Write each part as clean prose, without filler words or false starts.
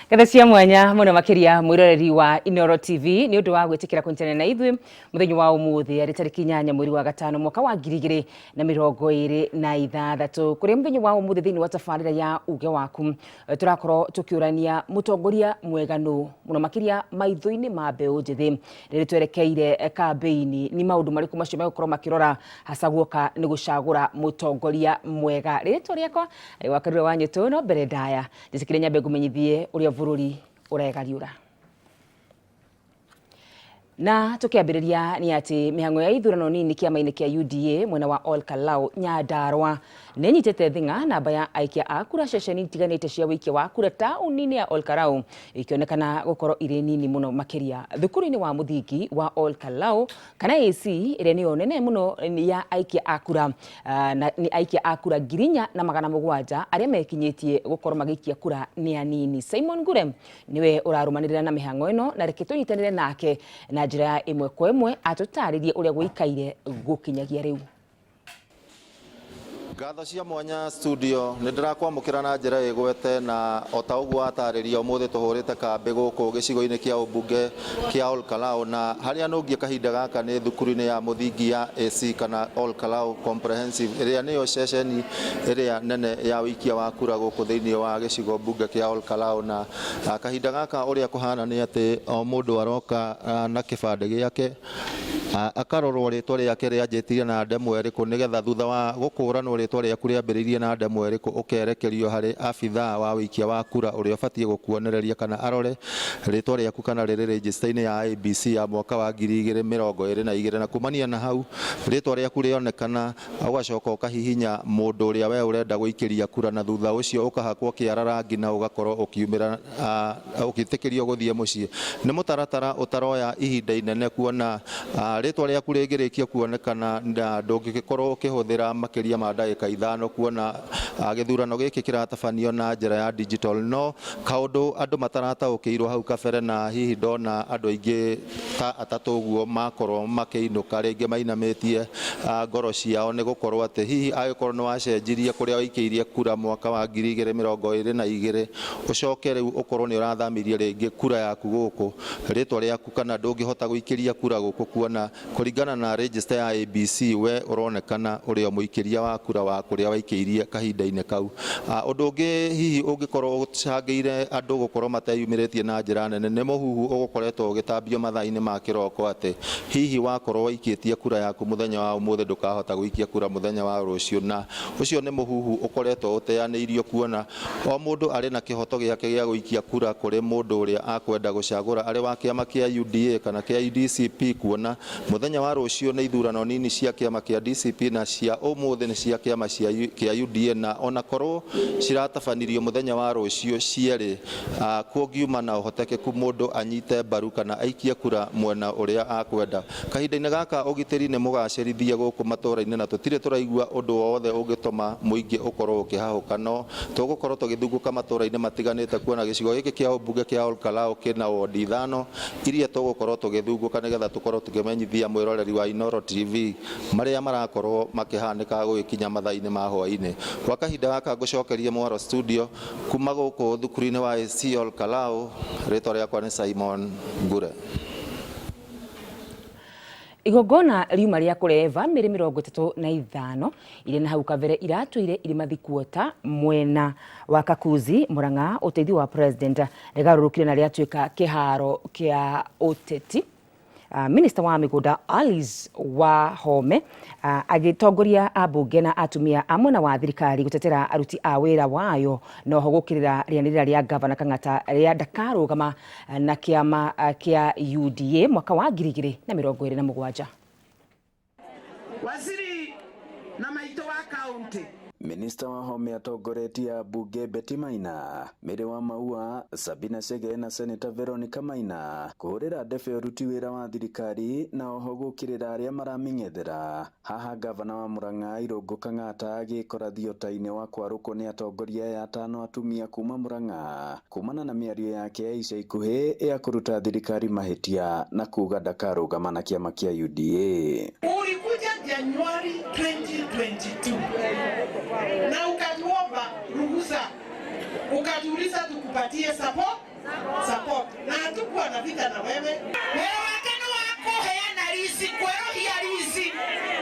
Ngatho cia mwanya muno makiria mwiroreri wa Inooro TV ni undu wa gwitikira kunyitanira na ithuĩ muthenya wa umuthi ari tariki 8 mweri wa gatano mwaka wa 2026, kuria muthenya wa umuthi thiini wa tabarira ya Uge Waku turakorwo tukiurania mutongoria mwega nũ, muno makiria maitho-inĩ ma mbeũ njĩthĩ rĩrĩ twerekeire kambĩini. Ni maũndũ marĩkũ macio megũkorwo makĩrora hasa guoka nĩ gũcagũra mũtongoria mwega? Rĩtwa rĩakwa wa Karura wa Nyũtũ, no mbere ndaya njĩtĩkĩre nyambe ngũmenyithie ũrĩa bũrũri ũregariũra. Na tukiambĩrĩria nĩ atĩ mĩhang'o ya ithurano nini kĩama-inĩ kĩa UDA mwena wa Ol Kalou Nyandarua nĩ ĩnyitĩte thing'a. Namba ya aikia a kura ceceni itiganĩte cia wĩikia wa kura taũni-inĩ ya Ol Kalou ikĩonekana gũkorwo irĩ nini mũno makĩria thukuru-inĩ wa mũthingi wa Ol Kalou kana AC, ĩrĩa nĩyo nene mũno ya aikia a kura, na nĩ aikia a kura 4700 arĩa mekinyĩtie gũkorwo magĩikia kura nĩ anini. Simon Ngure niwe ũrarũmanĩrĩra na mĩhang'o ĩno, na reke tũnyitanĩre nake na njĩra ya ĩmwe kwa ĩmwe atũtarĩrie ũrĩa gũikaire gũkinyagia rĩu. Ngatho cia mwanya studio, nĩ ndĩrakwamũkĩra na njĩra ĩgwete, na o ta ũguo watarĩria, ũmũthĩ tũhũrĩte kambĩ gũkũ gĩcigo-inĩ kĩa ũmbunge kĩa Ol Kalou, na harĩa nũngie kahinda gaka nĩ thukuru-inĩ ya mũthingi ya AC kana Ol Kalou Comprehensive, ĩrĩa nĩyo ceceni ĩrĩa nene ya ũikia wa kura gũkũ thĩinĩ wa gĩcigo mbunge kĩa Ol Kalou. Na kahinda gaka ũrĩa kũhana nĩ atĩ o mũndũ aroka na kĩbandĩ gĩake, akarorwo rĩtwa rĩake rĩanjĩtie na ndemwa ĩrĩkũ, nĩgetha thutha wa gũkũranwo rĩtwa rĩaku rĩambĩrĩirie na ndemwa ĩrĩkũ, ũkerekerio harĩ abithaa wa ũikia wa kura ũrĩa ũbatiĩ gũkuonereria kana arore rĩtwa rĩaku kana rĩrĩ register-inĩ ya IEBC ya mwaka wa 2022. Na kumania na hau rĩtwa rĩaku rĩonekana, ũgacoka ũkahihinya mũndũ ũrĩa we ũrenda gũikĩria kura, na thutha ũcio ũkahakwo kĩara rangi na ũgakorwo ũkiumĩra ũgĩtĩkĩrio gũthiĩ mũciĩ. Nĩ mũtaratara ũtaroya ihinda inene, kuona rĩtwa rĩaku rĩngĩrĩkia kuonekana na ndũngĩgĩkorwo ũkĩhũthĩra makĩria ma ndagĩka 5, kuona gĩthurano gĩkĩ kĩratabanio na njĩra ya digital. No kaũndũ andũ matarataũkĩirwo hau kabere, na hihi ndona andũ aingĩ ta atatũ ũguo makorwo makĩinũka rĩngĩ mainamĩtie ngoro ciao, nĩ gũkorwo atĩ hihi angĩkorwo nĩ wacenjirie kũrĩa waikĩirie kura mwaka wa 2022, ũcoke rĩu ũkorwo nĩ ũrathamirie rĩngĩ kura yaku gũkũ, rĩtwa rĩaku kana ndũngĩhota gũikĩria kura gũkũ, kuona kũringana na register ya IEBC we ũronekana ũrĩ o mũikĩria wa kura wa kũrĩa waikĩirie kahinda-inĩ kau. Ũndũ ũngĩ hihi ũngĩkorwo ũcangĩire andũ gũkorwo mateyumĩrĩtie na njĩra nene nĩ mũhuhu ũgũkoretwo ũgĩtambio mathaa-inĩ ma kĩroko atĩ hihi wakorwo waikĩtie kura yaku mũthenya wa ũmũthĩ, ndũkahota gũikia kura mũthenya wa rũciũ. Na ũcio nĩ mũhuhu ũkoretwo ũteanĩirio, kuona o mũndũ arĩ na kĩhoto gĩake gĩa gũikia kura kũrĩ mũndũ ũrĩa akwenda gũcagũra, arĩ wa kĩama kĩa UDA kana kĩa DCP, kuona mũthenya wa rũciũ nĩ ithurano nini cia kĩama kĩa DCP na cia ũmũthĩ nĩ cia kĩama kĩa UDA. Na onakorwo ciratabanirio mũthenya wa rũciũ cierĩ, kũngiuma na ũhotekeku mũndũ anyite mbaru kana aikie kura mwena ũrĩa akwenda. Kahinda-inĩ gaka ũgitĩri nĩ mũgacĩrithie gũkũ matũra-inĩ, na tũtirĩ tũraigua ũndũ wothe ũngĩtũma mũingĩ ũkorwo ũkĩhahũka, no tũgũkorwo tũgĩthungũka matũra-inĩ matiganĩte, kuona gĩcigo gĩkĩ kĩa ũmbunge kĩa Ol Kalou kĩna wondi 5 iria tũgũkorwo tũgĩthungũka, nĩgetha tũkorwo tũkĩmenyithia mwĩroreri wa Inooro TV marĩa marakorwo makĩhanĩka gũgĩkinya mathaa-inĩ ma hwaĩ-inĩ. Gwa kahinda gaka ngũcokerie mwaro studio kuma gũkũ thukuru-inĩ wa AC Ol Kalou. Rĩtwa rĩakwa nĩ Simon Ngure. Igongona riuma rĩa kũreva mĩrĩ 35 iria na hau kabere iratũire irĩ mathikuota mwena wa Kakuzi Murang'a, ũteithio wa president rĩgarũrũkire na rĩatuĩka kĩharo kĩa ũteti. Minister wa mĩgũnda Alice Wahome agĩtongoria ambunge na atumia a mwena wa thirikari gũtetera aruti a wĩra wayo, noho gũkĩrĩra rĩanĩrĩra rĩa gavana Kang'ata rĩa ndakarũgama na kĩama kĩa UDA mwaka wa 2027. Waziri na maitũ wa kaunti. Minista Wahome atongoretie ambunge Betty Maina, Mary wa Maua, Sabina Chege na Senator Veronica Maina kũhũrĩra ndebe ũruti wĩra wa thirikari na oho gũkĩrĩra arĩa maramĩng'ethera. Haha gavana wa Murang'a Irũngũ Kang'ata agĩkora thiota-inĩ wa kwarũkwo nĩ atongoria aya atano atumia kuma Murang'a kumana na mĩario yake ya ica ikuhĩ ya kũruta thirikari mahĩtia na kuga ndakarũgama na kĩama kĩa UDA. Ulikuja Januari 2022 na ukatuomba ruhusa, ukatuuliza tukupatie support. Support. Na hatukuwa na vita na wewe. Wĩra wake nĩ wa kũheana lease, kwerũhia lease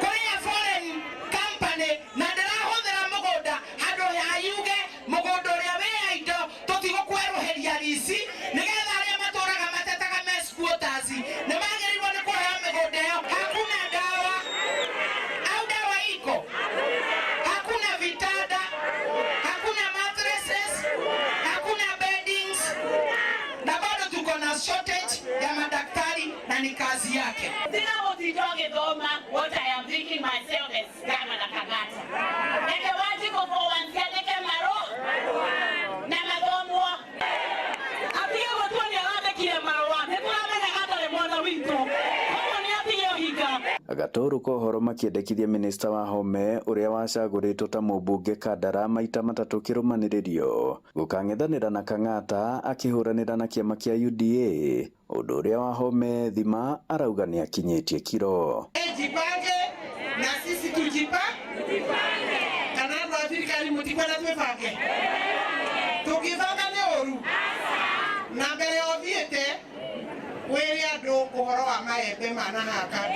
kũrĩ a foreign company, na ndĩrahũthĩra mũgũnda handũ ya yuge mũgũnda ũrĩa wĩ indo tũtigũkwerũhĩria lease, nĩgetha arĩa matũraga matetaga me squatters nĩ magĩrĩirwo nĩ kũheo mĩgũnda ĩyo. Hakuna dawa au dawa iko, hakuna vitanda, hakuna mattresses, hakuna beddings, na bado tuko na shortage ya madaktari na ni kazi yake. Sina mũtindo gĩthoma, what I am thinking myself is Governor Kang'ata. Reke Wanjikũ for once andĩke marũa na mathomwo. Atige gũtua nĩ arandĩkire marũa, nĩ tũramenyaga ndarĩ mwana witũ, koguo nĩ atige ũhinga. Gatũrũ kohoro makĩendekithia minista wa Home ũrĩa wacagũrĩtwo ta mũmbunge Kandara maita matatũ kĩrũmanĩrĩrio gũkang'ethanĩra na Kang'ata akĩhũranĩra na kĩama kĩa UDA, ũndũ ũrĩa Wahome Thima arauga nĩakinyĩtie kiro. Jipange na sisi tujipange, kana andũ a thirikari mũtikwenda twĩbange, tũngĩbanga nĩ ũru. Na mbere ũthiĩte wĩre andũ ũhoro wa maembe ma na haha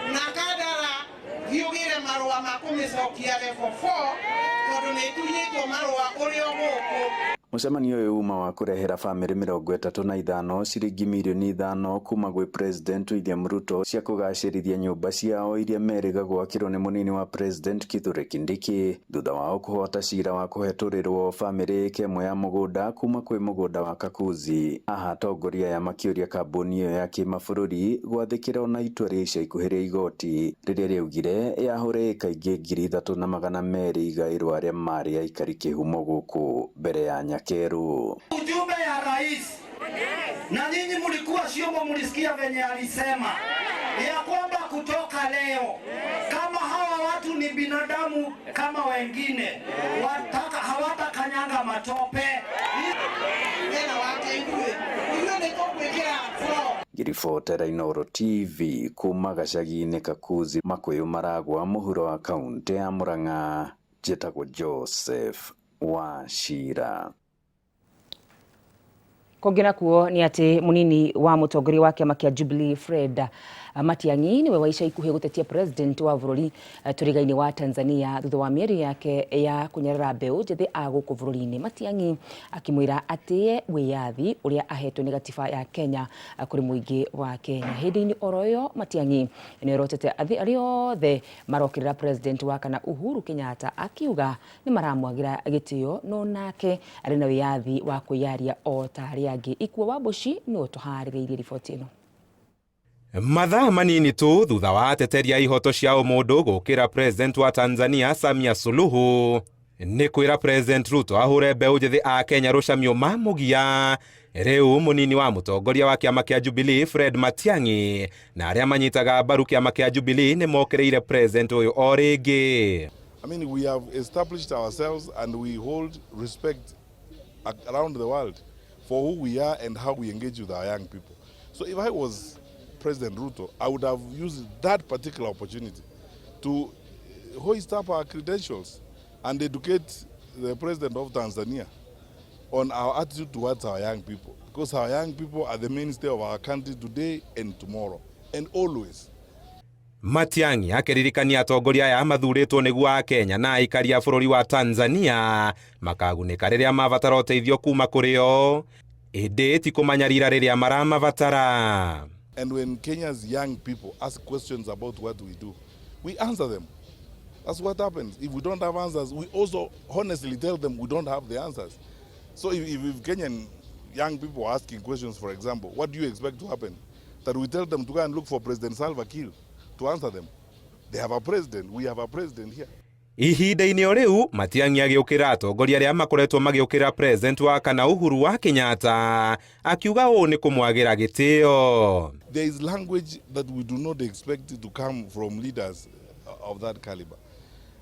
na Kandara, thiũgĩre marũa ma kũmĩcokia level 4 tondũ nĩ ĩtunyĩtwo marũa ũrĩ o gũkũ. Mũcemanio ũyũ uma wa kũrehera bamĩrĩ 35 ciringi mirioni 5 kuma gwĩ President William Ruto cia kũgacĩrithia nyũmba ciao iria merĩga gwakĩrwo nĩ mũnini wa President Kithure Kindiki thutha wao kũhota cira wa kũhetũrĩrwo bamĩrĩ ĩka ĩmwe ya mũgũnda kuma kwĩ mũgũnda wa Kakuzi. Aha atongoria aya makĩũria kambuni ĩyo ya kĩmabũrũri gwathĩkĩra ona itua rĩa ica ikuhĩ rĩa igoti rĩrĩa rĩaugire yahũre ĩka ingĩ 3200 igaĩrwo arĩa marĩ aikari kĩhumo gũkũ mbere ya Nyakeru. Ujumbe ya rais, na nyinyi mlikuwa shiomo, mlisikia venye alisema ya kwamba kutoka leo kama hawa watu ni binadamu kama wengine, hawatakanyanga matope. Tena wake ithuĩ ithuĩ nĩ tũkwĩkĩra floor. Ngiribotera Inooro TV kuma gacagi-inĩ Kakuzi Makuyu Maragwa mũhuro wa kaunti ya Murang'a, njĩtagwo Joseph Wachira. Kũngĩ nakuo nĩ atĩ mũnini wa mũtongoria wa kĩama kĩa Jubilee Fred Matiang'i nĩwe wa ica ikuhĩ gũtetia president wa bũrũri tũriga-inĩ wa Tanzania thutha wa mĩario yake ya kũnyarara mbeũ njĩthĩ a gũkũ bũrũri-inĩ. Matiang'i akĩmwĩra atĩe wĩyathi ũrĩa ahetwo nĩ gatiba ya Kenya kũrĩ mũingĩ wa Kenya. Hĩndĩ-inĩ oro ĩyo Matiang'i nĩorotete arĩa othe marokĩrĩra president wa kana Uhuru Kenyatta akiuga nĩ maramwagĩra gĩtĩo no nake arĩ na wĩyathi wa kwĩyaria o ta arĩa angĩ. Ikuo wa Mbuci nĩwe ũtũharĩrĩirie riboti ĩno. Mathaa manini tu thutha wa ateteri a ihoto cia ũmũndũ gũkĩra president wa Tanzania Samia Suluhu nĩ kwĩra President Ruto ahũre mbeũ njĩthĩ a Kenya rũcamio mamũgia. Rĩu mũnini wa mũtongoria wa kĩama kĩa Jubilee Fred Matiang'i na arĩa manyitaga mbaru kĩama kĩa Jubilee nĩ mokĩrĩire president ũyũ o rĩngĩ. I mean, we have established ourselves and we hold respect around the world for who we are and how we engage with our young people. So if I was President Ruto, I would have used that particular opportunity to hoist up our credentials and educate the president of Tanzania on our attitude towards our young people, because our young people are the mainstay of our country today and tomorrow and always. Matiang'i akĩririkania atongoria aya mathurĩtwo nĩguo a Kenya na aikari a bũrũri wa Tanzania makagunĩka rĩrĩa mabatara ũteithio kuma kũrĩ o, ĩndĩ ti kũmanyarira rĩrĩa maramabatara. And when Kenya's young people ask questions about what we do, we answer them. That's what happens. If we don't have answers, we also honestly tell them we don't have the answers. So if Kenyan young people are asking questions, for example, what do you expect to happen? That we tell them to go and look for President Salva Kiir to answer them. They have a president. We have a president here. Ihinda-inĩ o rĩu Matiang'i agĩũkĩra atongoria arĩa makoretwo magĩũkĩra president wa kana Uhuru wa Kenyatta akiuga ũũ nĩ kũmwagĩra gĩtĩo. There is language that we do not expect to come from leaders of that caliber.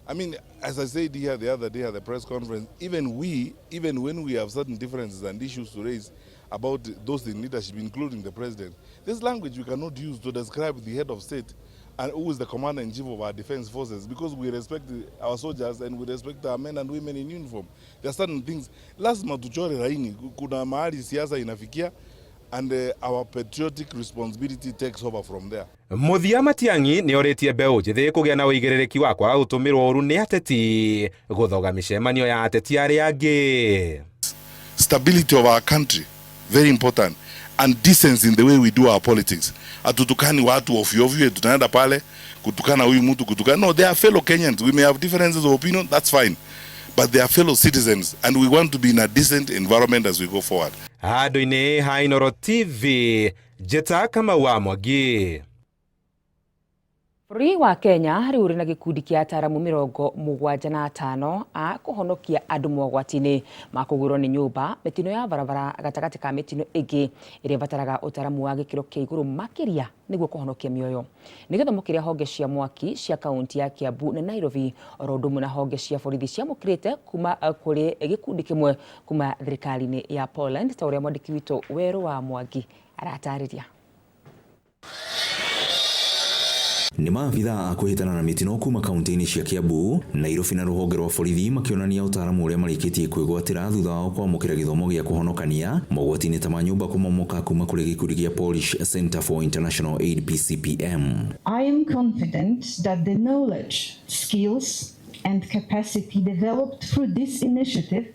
I mean, as I said here the other day at the press conference, even when we have certain differences and issues to raise about those in leadership, including the president, this language we cannot use to describe the head of state and who is the commander in chief of our defense forces, because we respect our soldiers and we respect our men and women in uniform. There are certain things lazima tuchore laini. Kuna mahali siasa inafikia and our patriotic responsibility takes over from there. Muthia Matiang'i nĩ orĩtie mbeũ njĩthĩ kũgĩa na ũigĩrĩrĩki wa kwaga gũtũmĩrwo ũru nĩ ateti gũthoga mĩcemanio ya ateti arĩa angĩ. Stability of our country, very important, and decency in the way we do our politics. Hatutukani watu ovyo ovyo, tunaenda pale kutukana huyu mtu kutukana. No, they are fellow Kenyans. We may have differences of opinion, that's fine, but they are fellow citizens and we want to be in a decent environment as we go forward. Handũ-inĩ ha Inooro TV, njĩta Kamau wa Mwangi. Bũrũri wa Kenya rĩu ũrĩ na gĩkundi kĩa ataaramu 75 a kũhonokia andũ mogwati-inĩ ma kũgwĩrwo nĩ nyũmba, mĩtino ya barabara gatagatĩ ka mĩtino ĩngĩ ĩrĩa ĩbataraga ũtaaramu wa gĩkĩro kĩa igũrũ makĩria nĩguo kũhonokia mĩoyo. Nĩ gĩthomo kĩrĩa honge cia mwaki cia kaunti ya Kiambu na Nairobi oro ũndũ ũmwe na honge cia borithi ciamũkĩrĩte kuma kũrĩ gĩkundi kĩmwe kuma thirikari-inĩ ya Poland, ta ũrĩa mwandĩki witũ Werũ wa Mwangi aratarĩria. Nĩ maabithaa a kwĩhĩtana na mĩtino kuma kaunti-inĩ cia Kiambu, Nairobi na rũhonge rwa borithi makĩonania ũtaaramu ũrĩa marĩkĩtie kwĩgwatĩra thutha wao kwamũkĩra gĩthomo gĩa kũhonokania mogwati-inĩ ta ma nyũmba kũmomoka kuma kũrĩ gĩkundi gĩa Polish Center for International Aid PCPM. I am confident that the knowledge, skills and capacity developed through this initiative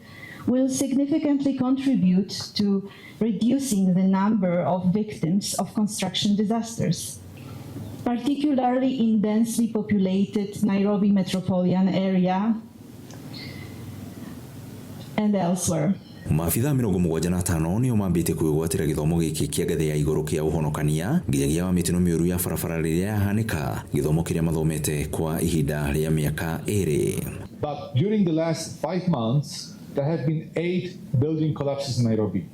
will significantly contribute to reducing the number of victims of construction disasters, particularly in densely populated Nairobi metropolitan area and elsewhere. Maabithaa 75 nĩo mambĩte kwĩgwatĩra gĩthomo gĩkĩ kĩa ngathĩ ya igũrũ kĩa ũhonokania nginyagia wa mĩtino mĩũru ya barabara rĩrĩa yahanĩka, gĩthomo kĩrĩa mathomete kwa ihinda rĩa mĩaka 2. But during the last 5 months there have been 8 building collapses in Nairobi.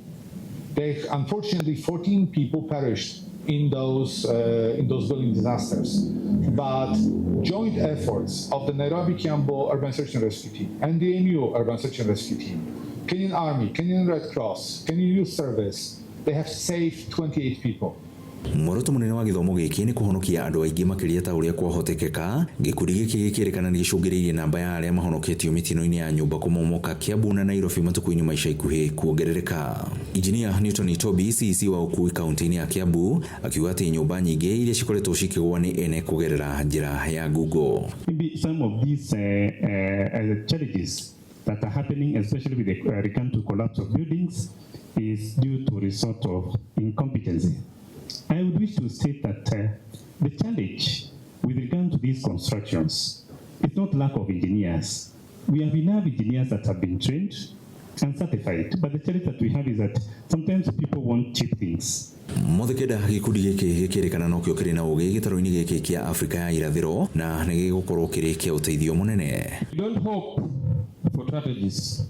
Unfortunately 14 people perished in those building disasters. But joint efforts of the Nairobi Kiambu Urban Search and Rescue Team, NDMU Urban Search and Rescue Team, Kenyan Army, Kenyan Red Cross, Kenyan Youth Service, they have saved 28 people. Muoroto mũnene wa gĩthomo gĩkĩ nĩ kũhonokia andũ aingĩ makĩria ta ũrĩa kwahotekeka. Gĩkundi gĩkĩ gĩkĩrĩkana nĩ gĩcũngĩrĩirie namba ya arĩa mahonoketio mĩtino-inĩ ya nyũmba kũmomoka Kiambu na Nairobi matukũ-inĩ ma ica ikuhĩ kuongerereka. Injinia Newton Itobi, CEC wa ũkui kaunti-inĩ ya Kiambu, akiuga atĩ nyũmba nyingĩ iria cikoretwo cikĩgwa nĩ ene kũgerera njĩra ya Google. Maybe some of these challenges that are happening, especially with the regard to collapse of buildings, is due to result of incompetency. I would wish to state that the challenge with regard to these constructions is not lack of engineers. We have enough engineers that have been trained and certified, but the challenge that we have is that sometimes people want cheap things. Mothe kenda gĩkundi gĩkĩ gĩkĩrĩkana nokĩo kĩrĩ na ũgĩ gĩtarũ-inĩ gĩkĩ kĩa Afrika ya irathĩro na nĩ gĩgũkorwo kĩrĩ kĩa ũteithio mũnene. We don't hope for strategies.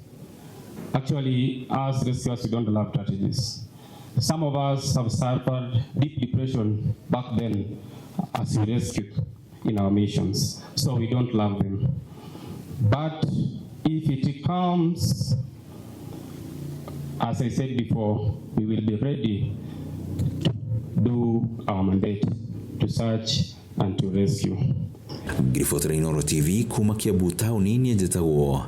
Actually, as rescuers, we don't love strategies. Some of us have suffered deep depression back then as we rescued in our missions, so we don't love them. But if it comes, as I said before, we will be ready to do our mandate, to search and to rescue. Ngiribotera Inooro TV kuma Kiambu taũni niĩ njĩtagwo.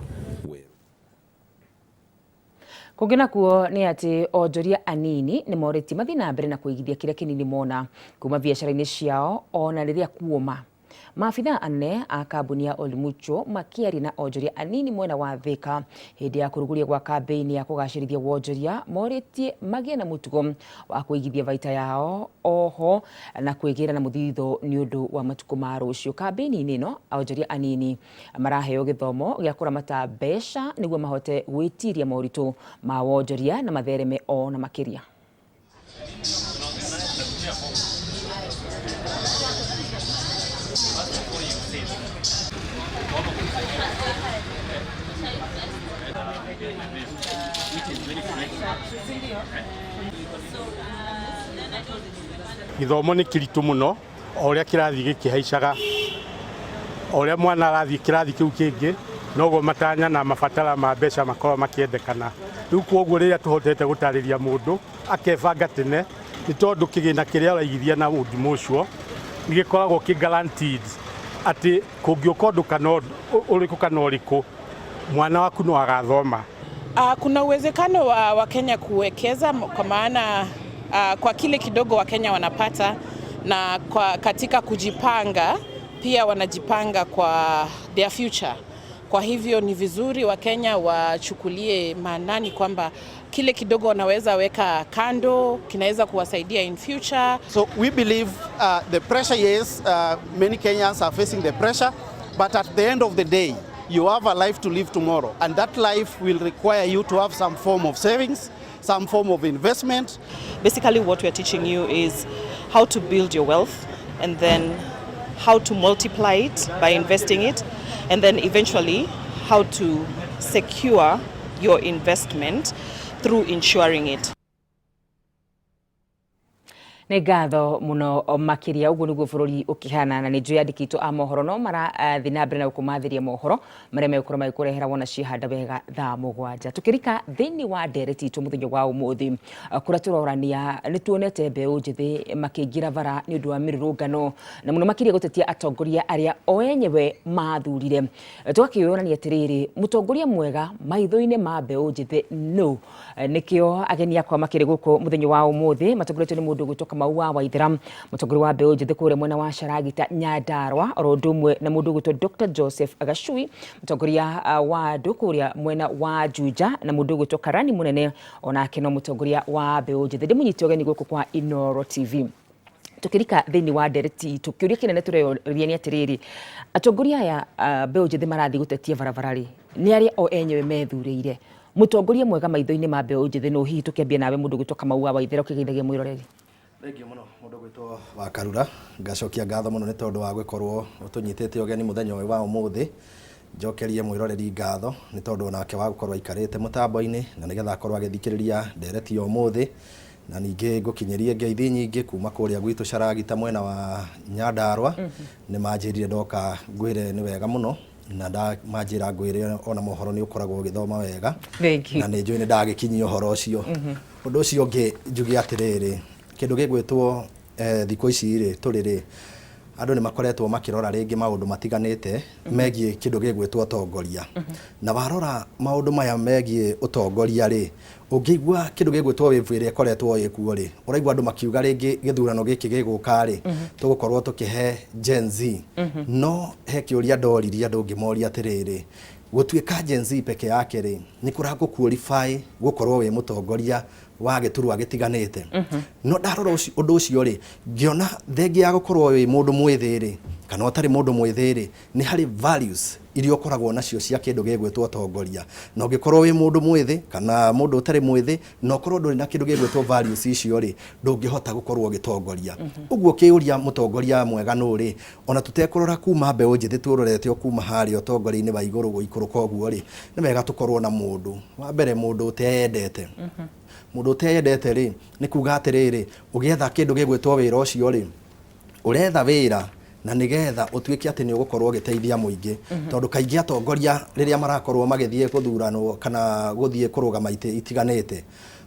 Kũngĩ nakuo nĩ atĩ onjoria anini nĩ morĩtie mathiĩ na mbere na kũigithia kĩrĩa kĩnini mona kuma biacara-inĩ ciao ona rĩrĩa kuoma. Maabithaa anene a kambuni ya Old Mutual makĩaria na onjoria anini mwena wa Thika hĩndĩ ya kũrugũria gwa kambĩini ya kũgacĩrithia wonjoria morĩtie magĩe na mũtugo wa kũigithia baita yao oho na kwĩgĩra na mũthithũ nĩ ũndũ wa matukũ ma rũciũ. Kambĩini-inĩ ĩno onjoria anini maraheo gĩthomo gĩa kũramata mbeca nĩguo mahote gwĩtiria moritũ ma wonjoria na mathereme ona makĩria. Gĩthomo nĩ kĩritũ mũno o ũrĩa kĩrathiĩ gĩkĩhaicaga, o ũrĩa mwana arathiĩ kĩrathi kĩu kĩngĩ noguo matanya na mabatara ma mbeca makoragwo makĩendekana. Rĩu koguo rĩrĩa tũhotete gũtarĩria mũndũ akebanga tene nĩ tondũ kĩgĩna kĩrĩa ũraigithia na Old Mutual Nĩ gĩkoragwo kĩ guaranteed atĩ kũngĩũka ũndũ kana ũrĩkũ kana ũrĩkũ, mwana waku no agathoma. Kuna uwezekano wa Wakenya kuwekeza kwa maana kwa kile kidogo Wakenya wanapata na katika kujipanga pia wanajipanga kwa their future. Kwa hivyo ni vizuri Wakenya wachukulie maanani kwamba kile kidogo wanaweza weka kando kinaweza kuwasaidia in future. So we believe the pressure, yes, many Kenyans are facing the pressure, but at the end of the day, you have a life to live tomorrow, and that life will require you to have some form of savings, some form of investment. Basically what we're teaching you is how to build your wealth and then how to multiply it by investing it, and then eventually how to secure your investment through insuring it. Nĩ ngatho mũno makĩria. Ũguo nĩguo bũrũri ũkĩhana, na nĩ njũĩ andĩki a mohoro no marathiĩ na mbere na gũkũmathĩria mohoro marĩa megũkorwo magĩkũrehera wona ciehanda wega thaa 7. Tũkĩrika thĩinĩ wa ndereti itũ mũthenya wa ũmũthĩ, kũrĩa tũrorania nĩ tuonete mbeũ njĩthĩ makĩingĩra bara nĩ ũndũ wa mĩrũrũngano, na mũno makĩria gũtetia atongoria arĩa o enyewe mathurire. Tũgakĩyũrania atĩrĩrĩ, mũtongoria mwega maitho-inĩ ma mbeũ njĩthĩ no nĩkĩo ageni akwa makĩrĩ gũkũ mũthenya wa ũmũthĩ, matongoretio nĩ mũndũ ũgwĩtwo Kamau wa Waithera, mũtongoria wa mbeũ njĩthĩ kũrĩa mwena wa Sharagita Nyandarua, oro ũndũ ũmwe na mũndũ ũgwĩtwo Dr Joseph Gachui, mũtongoria wa andũ kũrĩa mwena wa Juja, na mũndũ ũgwĩtwo Karani Mũnene, onake no mũtongoria wa mbeũ njĩthĩ. Ndĩmũnyite ũgeni gũkũ kwa Inooro TV. Tukirika thĩinĩ wa ndereti itũ, kĩũria kĩnene tũreoria nĩ atĩrĩrĩ, atongoria aya mbeũ njĩthĩ marathiĩ gũtetia barabara rĩ, nĩ arĩa o enyewe methurĩire. Mũtongoria mwega maitho-inĩ ma mbeũ njĩthĩ no hihi tũkĩambia nawe mũndũ ũgwĩtwo Kamau wa Waithera ũkĩgeithagia mwĩroreri. Thengiũ mũno mũndũ ũgwĩtwo wa Karura, ngacokia ngatho mũno nĩ tondũ wa gũkorwo ũtũnyitĩte ũgeni mũthenya ũyũ wa ũmũthĩ. Njokerie mwĩroreri ngatho nĩ tondũ onake wa gũkorwo aikarĩte mũtambo-inĩ na nĩgetha akorwo agĩthikĩrĩria ndereti ya ũmũthĩ, na ningĩ ngũkinyĩrie ngeithi nyingĩ kuma kũrĩa gwitũ Sharagita mwena wa Nyandarua. Nĩ manjĩrire ndoka ngwĩre nĩ wega mũno, na manjĩra ngwĩre ona mohoro nĩ ũkoragwo ũgĩthoma wega, na nĩ njũĩ nĩ ndagĩkinyia ũhoro ũcio. Ũndũ ũcio ũngĩ njuge atĩrĩrĩ, kĩndũ gĩgwĩtwo thikũ ici rĩ tũrĩ rĩ, andũ nĩ makoretwo makĩrora rĩngĩ maũndũ matiganĩte megiĩ kĩndũ gĩgwĩtwo ũtongoria. Na warora maũndũ maya megiĩ ũtongoria rĩ, ũngĩigua kĩndũ gĩgwĩtwo wave ĩrĩa ĩkoretwo ĩkuo rĩ, ũraigua andũ makiuga rĩngĩ gĩthurano gĩkĩ gĩgũka rĩ, tũgũkorwo tũkĩhe Gen Z. No he kĩũria ndoririe andũ ngĩmoria atĩrĩrĩ, gũtuĩka Gen Z peke yake rĩ, nĩ kũragũ qualify gũkorwo wĩ mũtongoria wa gĩturwa gĩtiganĩte? No ndarora ũndũ ũcio rĩ, ngĩona thengia ya gũkorwo wĩ mũndũ mwĩthĩ rĩ, kana ũtarĩ mũndũ mwĩthĩ rĩ, nĩ harĩ values iria ũkoragwo nacio cia kĩndũ gĩgwĩtwo ũtongoria. Na ũngĩkorwo wĩ mũndũ mwĩthĩ kana mũndũ ũtarĩ mwĩthĩ na ũkorwo ndũrĩ na kĩndũ gĩgwĩtwo values icio rĩ, ndũngĩhota gũkorwo ũgĩtongoria. Ũguo ũkĩũria mũtongoria mwega nũ rĩ, ona tũtekũrora kuma mbeũ njĩthĩ, tũrorete o kuma harĩa ũtongoria-inĩ wa igũrũ gũikũrũka ũguo rĩ, nĩ wega tũkorwo na mũndũ wa mbere, mũndũ ũteyendete. Mũndũ ũteyendete rĩ, nĩ kuga atĩrĩrĩ, ũgĩetha kĩndũ gĩgwĩtwo wĩra ũcio rĩ, ũretha wĩra na nĩgetha ũtuĩke atĩ nĩ ũgũkorwo ũgĩteithia mũingĩ. Tondũ kaingĩ atongoria rĩrĩa marakorwo magĩthiĩ gũthuranwo kana gũthiĩ kũrũgama itĩ itiganĩte,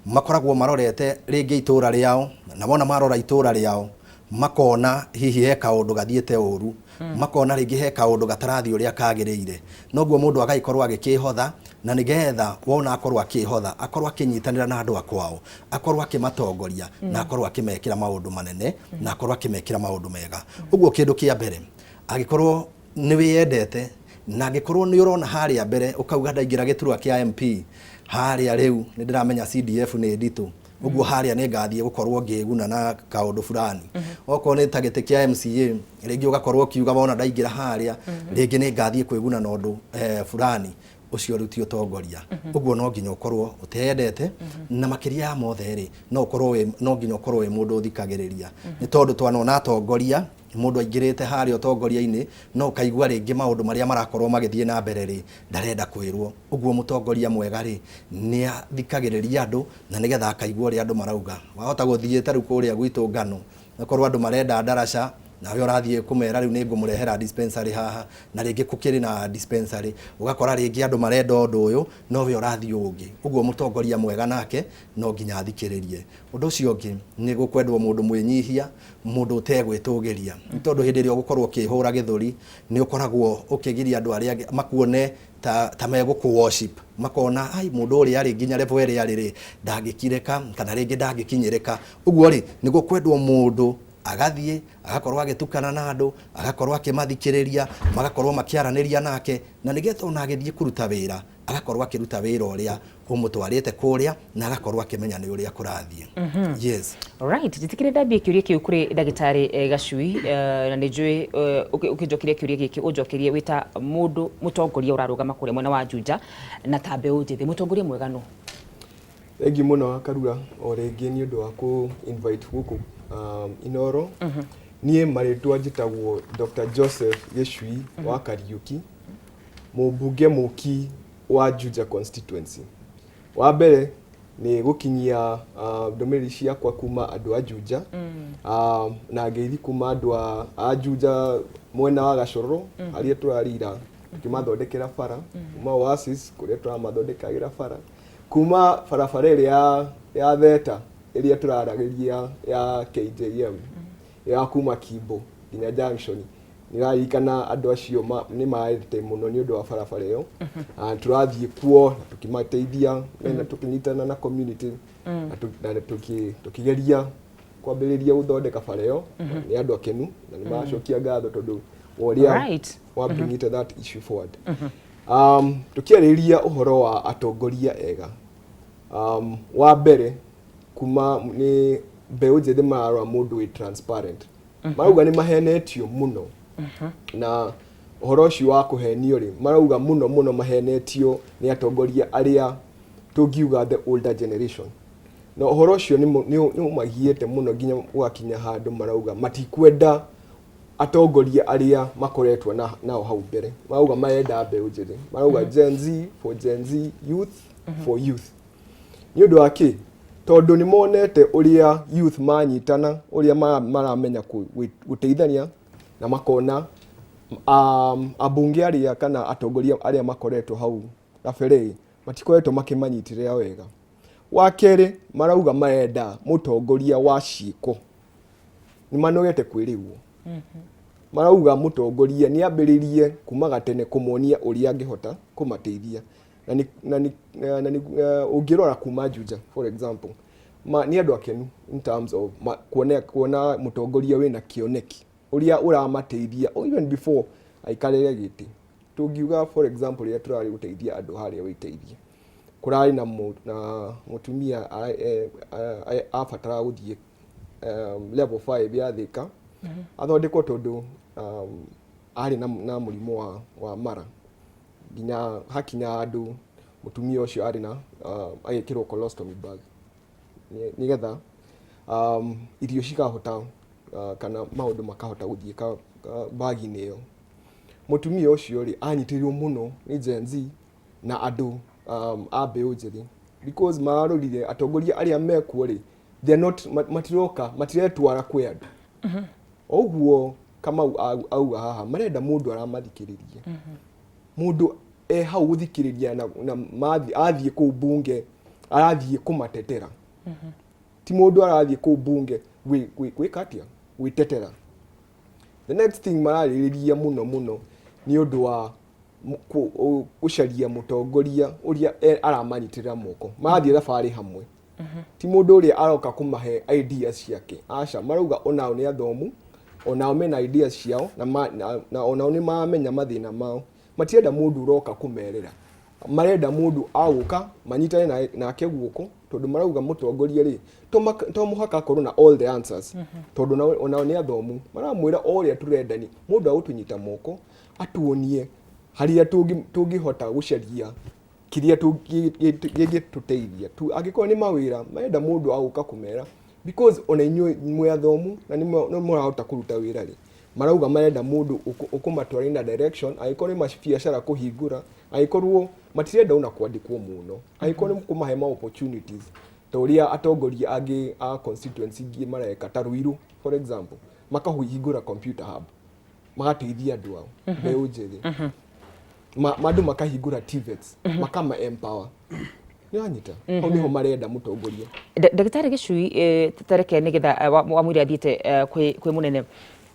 makoragwo marorete rĩngĩ itũra rĩao, na wona marora itũra rĩao makona hihi he kaũndũ gathiĩte ũru, makona rĩngĩ he kaũndũ gatarathiĩ ũrĩa kagĩrĩire, noguo mũndũ agagĩkorwo agĩkĩhotha, na nĩgetha wona akorwo akĩhotha, akorwo akĩnyitanĩra na andũ akwao, akorwo akĩmatongoria, na akorwo akĩmekĩra maũndũ manene, na akorwo akĩmekĩra maũndũ mega. Ũguo kĩndũ kĩa mbere, angĩkorwo nĩ wĩyendete na angĩkorwo nĩ ũrona harĩa mbere ũkauga ndaingĩra gĩturwa kĩa MP harĩa rĩu nĩ ndĩramenya CDF nĩ nditũ, ũguo harĩa nĩ ngathiĩ gũkorwo ngĩguna na kaũndũ fulani. Okorwo nĩ ta gĩtĩ kĩa MCA, rĩngĩ ũgakorwo ũkiuga wona ndaingĩra harĩa rĩngĩ nĩ ngathiĩ kwĩguna na ũndũ fulani, ũcio rĩu ti ũtongoria. Ũguo no nginya ũkorwo ũteyendete, na makĩria ya mothe rĩ, no ũkorwo no nginya ũkorwo wĩ mũndũ ũthikagĩrĩria. Nĩ tondũ twanona atongoria, mũndũ aingĩrĩte harĩa ũtongoria-inĩ, no ũkaigua rĩngĩ maũndũ marĩa marakorwo magĩthiĩ na mbere rĩ, ndarenda kwĩrwo. Ũguo mũtongoria mwega rĩ, nĩ athikagĩrĩria andũ na nĩgetha akaigua ũrĩa andũ marauga. Wahota gũthiĩ ta rĩu kũrĩa gwitũ ngano, akorwo andũ marenda ndaraca, Nawe ũrathiĩ kũmera rĩu nĩ ngũmũrehera dispensary haha, na rĩngĩ gũkĩrĩ na dispensary, ũgakora rĩngĩ andũ marenda ũndũ ũyũ no we ũrathiĩ ũngĩ. Ũguo mũtongoria mwega nake no nginya athikĩrĩrie. Ũndũ ũcio ũngĩ nĩ gũkwendwo mũndũ mwĩnyihia, mũndũ ũtegwĩtũgĩria, nĩ tondũ hĩndĩ ĩrĩa ũgũkorwo ũkĩhũra gĩthũri nĩ ũkoragwo ũkĩgiria andũ arĩa angĩ makuone ta megũkũ worship, makona ai mũndũ ũrĩa arĩ nginya level ĩrĩa arĩ rĩ ndangĩkirĩka kana rĩngĩ ndangĩkinyĩrĩka. Ũguo rĩ nĩ gũkwendwo mũndũ agathiĩ agakorwo agĩtukana na andũ, agakorwo akĩmathikĩrĩria, magakorwo makĩaranĩria nake, na nĩgetha ona agĩthiĩ kũruta wĩra agakorwo akĩruta wĩra ũrĩa ũmũtwarĩte kũrĩa, na agakorwo akĩmenya nĩ ũrĩa kũrathiĩ. Yes. Alright, njĩtĩkĩre ndambie kĩũria kĩu kũrĩ ndagĩtarĩ Gacui, na nĩ njũĩ ũkĩnjokeria kĩũria gĩkĩ ũnjokerie wĩ ta mũndũ mũtongoria ũrarũgama kũrĩa mwena wa Juja na ta mbeũ njĩthĩ, mũtongoria mwega nũ? Thengiũ mũno wa Karura o rĩngĩ nĩ ũndũ wa kũ invite gũkũ Inoro. Niĩ marĩtwa njĩtagwo Dr. Joseph Gĩcui wa Kariũki, mũmbunge mũki wa Juja constituency. Wa mbere nĩ gũkinyia ndũmĩrĩri ciakwa kuma andũ a Juja, na ngeithi kuma andũ a Juja mwena wa Gacoro harĩa tũrarira tũkĩmathondekera bara, kuma Oasis kũrĩa tũramathondekagĩra bara, kuma barabara ĩrĩa ya Theta ĩrĩa tũraragĩria ya KJM ya kuma Kimbo nginya Junction. Nĩraririkana andũ acio nĩ marete mũno nĩ ũndũ wa barabara ĩyo. Tũrathiĩ kuo na tũkĩmateithia mena tũkĩnyitana na community na tũkĩgeria kwambĩrĩria gũthondeka bara ĩyo. Nĩ andũ akenu na nĩ maracokia ngatho tondũ wa ũrĩa wa bringite that issue forward. Tũkĩarĩrĩria ũhoro wa atongoria ega, wa mbere kuma nĩ mbeũ njĩthĩ mararora mũndũ wĩ transparent. Marauga nĩ mahenetio mũno, na ũhoro ũcio wa kũhenio rĩ, marauga mũno mũno mahenetio nĩ atongoria arĩa tũngiuga the older generation, na ũhoro ũcio nĩ ũmagiĩte mũno nginya ũgakinya handũ marauga matikwenda atongoria arĩa makoretwo nao hau mbere. Marauga marenda mbeũ njĩthĩ, marauga Gen Z for Gen Z, youth for youth. Nĩ ũndũ wa kĩ? Tondũ nĩ monete ũrĩa youth manyitana, ũrĩa maramenya gũteithania, na makona ambunge arĩa kana atongoria arĩa makoretwo hau kabere matikoretwo makĩmanyitĩrĩra wega. Wa kerĩ, marauga marenda mũtongoria wa ciĩko, nĩ manogete kwĩrĩrwo. Marauga mũtongoria nĩ ambĩrĩrie kuma gatene kũmonia ũrĩa angĩhota kũmateithia. Na nĩ ũngĩrora kuma Juja for example, nĩ andũ akenu in terms of kuona mũtongoria wĩna kĩoneki ũrĩa ũramateithia even before aikarĩre gĩtĩ. Tũngiuga for example, rĩrĩa tũrarĩ gũteithia andũ harĩa wĩteithie, kũrarĩ na mũtumia abataraga gũthiĩ level 5 ya Thika athondekwo tondũ arĩ na mũrimũ wa mara, nginya hakinya handũ mũtumia ũcio arĩ na agĩkĩrwo colostomy bag nĩgetha irio cikahota kana maũndũ makahota gũthiĩ bagi-inĩ ĩyo. Mũtumia ũcio rĩ, anyitĩrĩirwo mũno nĩ Gen Z na andũ a mbeũ njĩthĩ, because mararorire atongoria arĩa mekuo rĩ, they are not matiroka matiretwara kwĩ andũ. Ũguo Kamau auga haha marenda mũndũ aramathikĩrĩria, mũndũ e hau gũthikĩrĩria na athiĩ kũu bunge arathiĩ kũmatetera, ti mũndũ arathiĩ kũu bunge gwĩka atĩa, gwĩtetera. The next thing mararĩrĩria mũno mũno nĩ ũndũ wa gũcaria mũtongoria ũrĩa aramanyitĩrĩra moko, marathiĩ thabarĩ hamwe, ti mũndũ ũrĩa aroka kũmahe ideas ciake, aca. Marauga onao nĩ athomu, onao mena ideas ciao na onao nĩ maramenya mathĩna mao. Matirenda mũndũ ũroka kũmerĩra, marenda mũndũ agũka manyitane nake guoko, tondũ marauga mũtongoria rĩ, to mũhaka akorwo na all the answers, tondũ onao nĩ athomu. Maramwĩra o ũrĩa tũrenda nĩ mũndũ agũtũnyita moko atuonie harĩa tũngĩhota gũcaria kĩrĩa gĩngĩtũteithia. Angĩkorwo nĩ mawĩra marenda, mũndũ agũka kũmera because ona inyuĩ mwĩ athomu na nĩ mũrahota kũruta wĩra rĩ, marauga marenda mũndũ ũkũmatwara in a direction, angĩkorwo nĩ mabiacara kũhingũra, angĩkorwo matirenda ona kwandĩkwo mũno, angĩkorwo nĩ kũmahe ma opportunities ta ũrĩa atongoria angĩ a constituency ingĩ mareka, ta Ruiru for example. Makahingũra computer hub, magateithia andũ ao mbeũ njĩthĩ. Andũ makahingũra TVETs, makama empower. Nĩ wanyita? Hau nĩho marenda mũtongoria. Ndagĩtarĩ Gĩcui, tareke nĩgetha wamwĩre athiĩte kwĩ mũnene,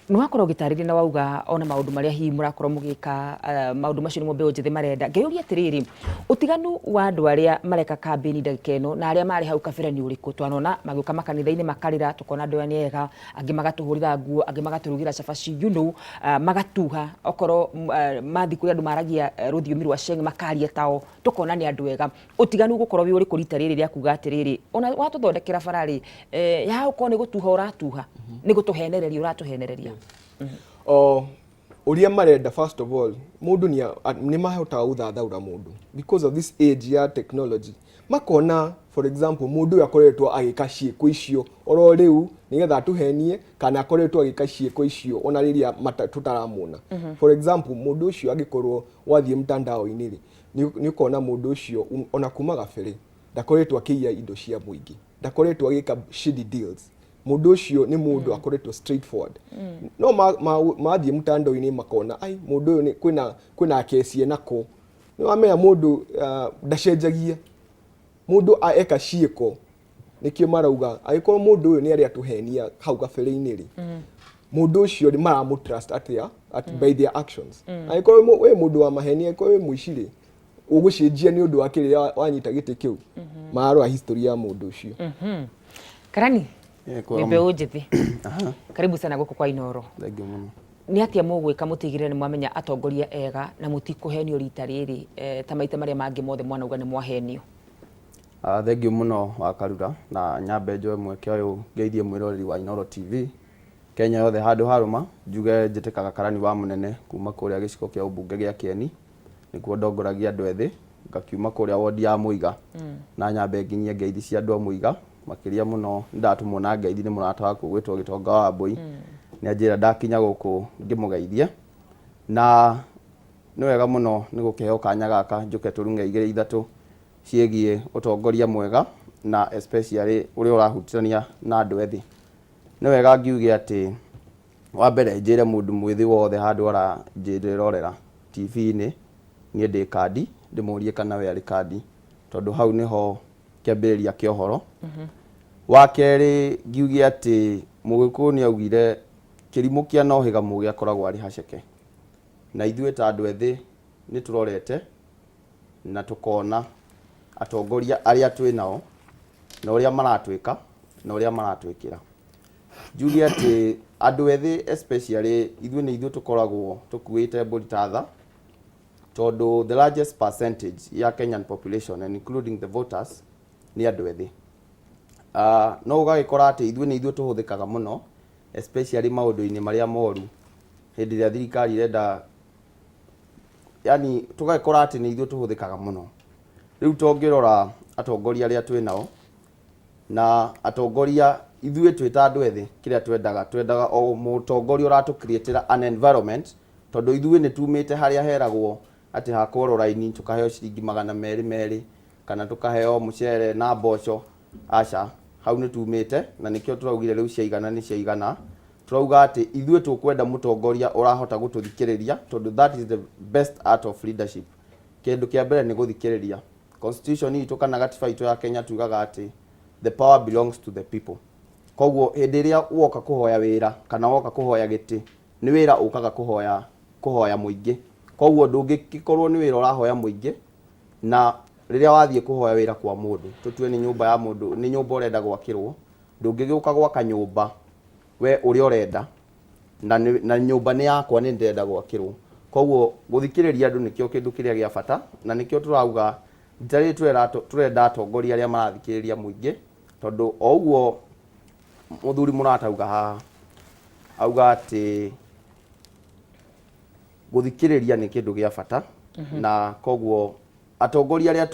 nĩ wakorwo ũgĩtarĩria na wauga ona maũndũ marĩa hihi mũrakorwo mũgĩka, maũndũ macio nĩmo mbeũ njĩthĩ marenda. Ngeyũria atĩrĩrĩ, ũtiganu wa andũ arĩa mareka kambĩni ndagĩka ĩno na arĩa marĩ hau kabere nĩ ũrĩkũ? Twanona magĩũka makanitha-inĩ makarĩra, tũkona andũ aya nĩ ega, angĩ magatũhũrĩra nguo, angĩ magatũrugĩra cabaci, magatuha okorwo mathiĩ kũrĩa andũ maragia rũthiomi rwa Sheng makaria tao, tũkona nĩ andũ ega. Ũtiganu ũgũkorwo wĩ ũrĩkũ rita rĩrĩ rĩa kuga atĩrĩrĩ, ona watũthondekera bara rĩ, ya ũkorwo nĩ gũtuha ũratuha, nĩ gũtũhenereria ũratũhenereria? O ũrĩa marenda, first of all, mũndũ nĩ mahotaga gũthathaũra mũndũ because of this age ya technology. Makona, for example, mũndũ ũyũ akoretwo agĩka ciĩko icio oro rĩu nĩgetha atũhenie, kana akoretwo agĩka ciĩko icio ona rĩrĩa tũtaramuona. For example, mũndũ ũcio angĩkorwo wathiĩ mtandao-inĩ rĩ, nĩ ũkona mũndũ ũcio ona kuma gabere ndakoretwo akĩiya indo cia mũingĩ, ndakoretwo agĩka shady deals. Mũndũ ũcio nĩ mũndũ akoretwo straightforward. No mathiĩ mtandao-inĩ makona ai mũndũ ũyũ nĩ kwĩna kesi enako. Nĩ wamenya mũndũ ndacenjagia, mũndũ eka ciĩko. Nĩkĩo marauga angĩkorwo mũndũ ũyũ nĩ arĩa atũhenia hau kabere-inĩ rĩ, mũndũ ũcio nĩ maramũ trust atĩa at by their actions. Angĩkorwo wĩ mũndũ wa maheni, angĩkorwo wĩ mũici rĩ, ũgũcenjia nĩ ũndũ wa kĩrĩa wanyita gĩtĩ kĩu? Mararora history ya mũndũ ũcio. Karani, nĩ mbeũ njĩthĩ, karibu sana gũkũ kwa Inoro. Thank you mũno. Nĩ atĩa mũgwĩka mũtigĩrĩre nĩ mwamenya atongoria ega na mũtikũhenio rita rĩrĩ ta maita marĩa mangĩ mothe mwanauga nĩ mwahenio? Thank you mũno wa Karura, na nyambe njoe mweke ũyũ ngeithie mwĩroreri wa Inoro TV Kenya yothe handũ harũma. Njuge njĩtĩkaga Karani wa mũnene kuma kũrĩa gĩcigo kĩa ũmbunge gĩa Kĩeni, nĩkuo ndongoragia andũ ethĩ, ngakiuma kũrĩa wodi ya Mũiga. Na nyambe nginyie ngeithi cia andũ a Mũiga, makĩria mũno nĩndatũmwo na ngeithi nĩ mũrata wakwa ũgwĩtwo Gĩtonga wa Mbũi. Nĩ anjĩra ndakinya gũkũ ngĩmũgeithie, na nĩ wega mũno nĩ gũkĩheo kanya gaka njũke tũrung'e igĩrĩ ithatũ ciĩgiĩ ũtongoria mwega, na especially ũrĩa ũrahutania na andũ ethĩ. Nĩ wega ngiuge atĩ wa mbere njĩre mũndũ mwĩthĩ wothe handũ aranjĩrorera TV-inĩ, niĩ ndĩ kandi, ndĩmũrie kana we arĩ kandi, tondũ hau nĩho kĩambĩrĩria kĩa ũhoro. Wa kerĩ ngiuge atĩ Mũgĩkũyũ nĩ augire kĩrimũ kĩa nohĩga mũgĩ akoragwo arĩ haceke, na ithuĩ ta andũ ethĩ nĩ tũrorete na tũkona atongoria arĩa twĩ nao na ũrĩa maratwĩka na ũrĩa maratwĩkĩra. Njuge atĩ andũ ethĩ especially ithuĩ nĩ ithuĩ tũkoragwo tũkuĩte mbũri ta tha, tondũ the largest percentage ya Kenyan population and including the voters nĩ andũ ethĩ. No ũgagĩkora atĩ ithuĩ nĩ ithuĩ tũhũthĩkaga mũno especially maũndũ-inĩ marĩa moru hĩndĩ ĩrĩa thirikari ĩrenda, yani tũgagĩkora atĩ nĩ ithuĩ tũhũthĩkaga mũno. Rĩu tũngĩrora atongoria arĩa twĩ nao na atongoria ithuĩ twĩ ta andũ ethĩ, kĩrĩa twendaga o mũtongoria ũratũ creatĩra an environment, tondũ ithuĩ nĩ tumĩte harĩa heragwo atĩ hakwo raini tũkaheo ciringi 200 200 kana tũkaheo mũcere na mboco. Aca, hau nĩ tumĩte, na nĩkĩo tũraugire rĩu ciaigana nĩ ciaigana. Tũrauga atĩ ithuĩ tũkwenda mũtongoria ũrahota gũtũthikĩrĩria, tondũ that is the best art of leadership. Kĩndũ kĩa mbere nĩ gũthikĩrĩria. Constitution itũ kana gatiba itũ ya Kenya tugaga atĩ the power belongs to the people. Koguo hĩndĩ ĩrĩa woka kũhoya wĩra kana woka kũhoya gĩtĩ, nĩ wĩra ũkaga kũhoya mũingĩ. Koguo ndũngĩkorwo nĩ wĩra ũrahoya mũingĩ, na rĩrĩa wathiĩ kũhoya wĩra kwa mũndũ, tũtue nĩ nyũmba ya mũndũ, nĩ nyũmba ũrenda gwakĩrwo, ndũngĩgĩũka gwaka nyũmba we ũrĩa ũrenda, na nyũmba nĩ yakwa, nĩ ndĩrenda gwakĩrwo. Koguo gũthikĩrĩria andũ nĩkĩo kĩndũ kĩrĩa gĩa bata, na nĩkĩo tũrauga rita rĩrĩ tũrenda atongoria arĩa marathikĩrĩria mũingĩ, tondũ o ũguo mũthuri mũrata auga haha, auga atĩ gũthikĩrĩria nĩ kĩndũ gĩa bata. Na koguo atongoria arĩa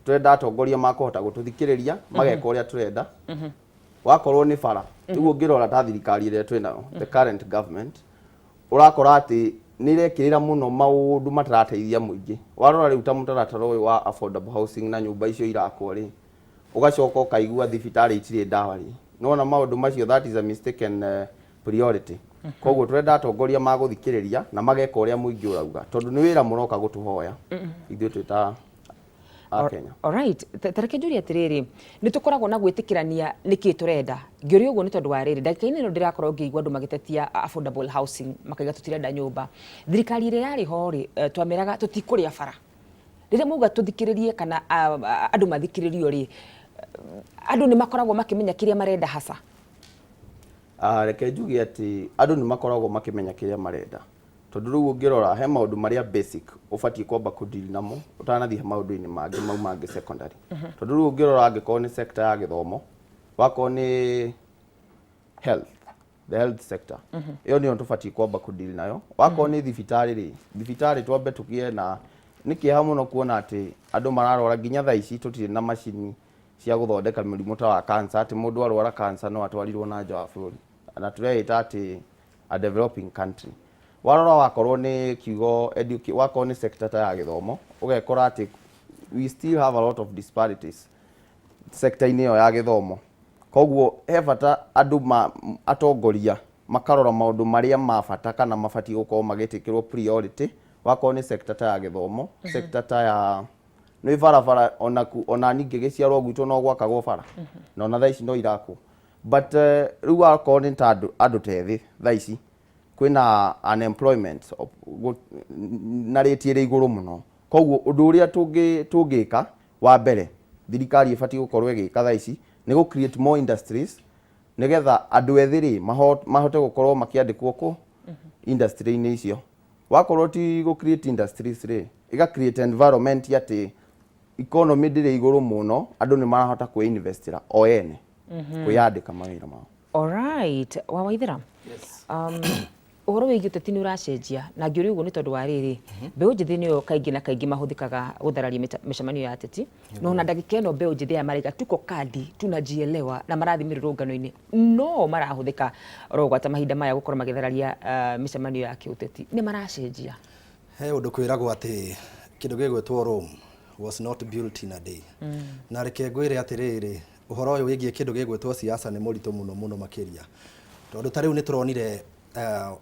tũrenda atongoria makũhota gũtũthikĩrĩria, mageka ũrĩa tũrenda. Wakorwo nĩ bara, rĩu ũngĩrora ta thirikari ĩrĩa twĩ nayo, the current government, ũrakora atĩ nĩ ĩrekĩrĩra mũno maũndũ matarateithia mũingĩ. Warora rĩu ta mũtaratara ũyũ wa affordable housing na nyũmba icio irakwo rĩ, ũgacoka ũkaigua thibitarĩ itirĩ ndawa rĩ, nĩwona maũndũ macio, that is a mistaken Priority. Koguo tũrenda atongoria magũthikĩrĩria na mageka ũrĩa mũingĩ ũrauga, tondũ nĩ wĩra mũroka gũtũhoya ithuĩ twĩ ta a Kenya. Alright, tareke njũrie atĩrĩrĩ, nĩ tũkoragwo na gwĩtĩkĩrania nĩkĩ tũrenda? Ngĩũria ũguo nĩ tondũ wa rĩrĩ, ndagĩka-inĩ ĩno ndĩrakorwo ngĩigua andũ magĩtetia affordable housing, makaiga tũtirenda nyũmba. Thirikari ĩrĩa yarĩ ho rĩ, twamĩraga tũtikũrĩa bara. Rĩrĩa mwauga tũthikĩrĩrie kana andũ mathikĩrĩrio rĩ, andũ nĩ makoragwo makĩmenya kĩrĩa marenda hasa? Reke njuge atĩ andũ nĩ makoragwo makĩmenya kĩrĩa marenda, tondũ rĩu ũngĩrora he maũndũ marĩa basic ũbatiĩ kwamba kũdeal namo ũtanathiĩ maũndũ-inĩ mangĩ mau mangĩ secondary. Tondũ rĩu ũngĩrora angĩkorwo nĩ sector ya gĩthomo, wakorwo nĩ health, the health sector, ĩyo nĩyo tũbatiĩ kwamba kũdeal nayo. Wakorwo nĩ thibitarĩ rĩ, thibitarĩ twambe tũgĩe na, nĩ kĩeha mũno kuona atĩ andũ mararwara nginya thaa ici tũtirĩ na macini cia gũthondeka mĩrimũ ta wa cancer, atĩ mũndũ arwara cancer no atwarirwo na nja wa bũrũri, na tũreĩta atĩ a developing country. Warora wakorwo nĩ kiugo wakorwo nĩ sector ta ya gĩthomo, ũgekora atĩ we still have a lot of disparities sector-inĩ ĩyo ya gĩthomo. Koguo he bata andũ ma atongoria makarora maũndũ marĩa ma bata kana mabatiĩ gũkorwo magĩtĩkĩrwo priority. Wakorwo nĩ sector ta ya gĩthomo, sector ta ya nĩ barabara, ona niĩ ngĩgĩciarwo gwitũ no gwakagwo bara, na ona thaa ici no irakwo. But rĩu wakorwo nĩ ta andũ ta ethĩ thaa ici kwĩna unemployment na rate ĩrĩ igũrũ mũno. Koguo ũndũ ũrĩa tũngĩka wa mbere thirikari ĩbatiĩ gũkorwo ĩgĩka thaa ici nĩ gũ create more industries, nĩgetha andũ ethĩ rĩ mahote gũkorwo makĩandĩkwo kũ industry-inĩ icio. Wakorwo ti gũ create industries rĩ, ĩga create environment atĩ economy ndĩrĩ igũrũ mũno, andũ nĩ marahota kwĩ-investĩra o ene, kwĩyandĩka mawĩra mao. Alright, wa Waithera. Yes. Ũhoro wĩgiĩ ũteti nĩ ũracenjia, na ngĩũria ũguo nĩ tondũ wa rĩrĩ, mbeũ njĩthĩ nĩyo kaingĩ na kaingĩ mahũthĩkaga gũthararia mĩcemanio ya ateti, na ona ndagĩka ĩno mbeũ njĩthĩ aya maraiga tuko kadi tunajielewa na marathiĩ mĩrũrũngano-inĩ, no marahũthĩka oro gwata mahinda maya gũkorwo magĩthararia mĩcemanio ya kĩũteti, nĩ maracenjia. He ũndũ kwĩragwo atĩ kĩndũ gĩgwĩtwo Rome was not built in a day. Na reke ngwĩre atĩrĩrĩ, ũhoro ũyũ wĩgiĩ kĩndũ gĩgwĩtwo siasa nĩ mũritũ mũno mũno makĩria, tondũ ta rĩu nĩ tũronire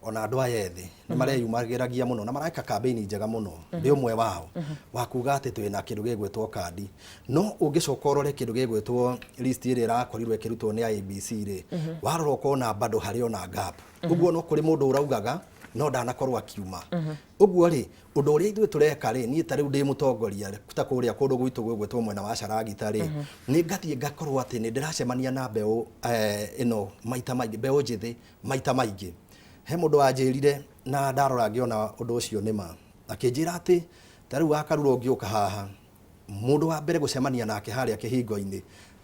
ona andũ aya ethĩ nĩ mareyumagĩragia mũno na mareka campaign njega mũno. Ndĩ ũmwe wao wa kuga atĩ twĩna kĩndũ gĩgwĩtwo kandi, no ũngĩcoka ũrore kĩndũ gĩgwĩtwo list ĩrĩa ĩrakorirwo ĩkĩrutwo nĩ IEBC rĩ, warora ũkona bado harĩ ona gap. Ũguo no kũrĩ mũndũ ũraugaga no ndanakorwo akiuma. Ũguo rĩ, ũndũ ũrĩa ithuĩ tũreka rĩ, niĩ ta rĩu ndĩ mũtongoria ta kũrĩa kũndũ gwitũ gwĩgwĩtwo mwena wa Caragita rĩ, nĩ ngathiĩ ngakorwo atĩ nĩ ndĩracemania na mbeũ ĩno maita maingĩ, mbeũ njĩthĩ maita maingĩ. He mũndũ wanjĩrire na ndarora ngĩona ũndũ ũcio nĩ ma, akĩnjĩra atĩ ta rĩu wakarura ũngĩũka haha, mũndũ wa mbere gũcemania nake harĩa kĩhingo-inĩ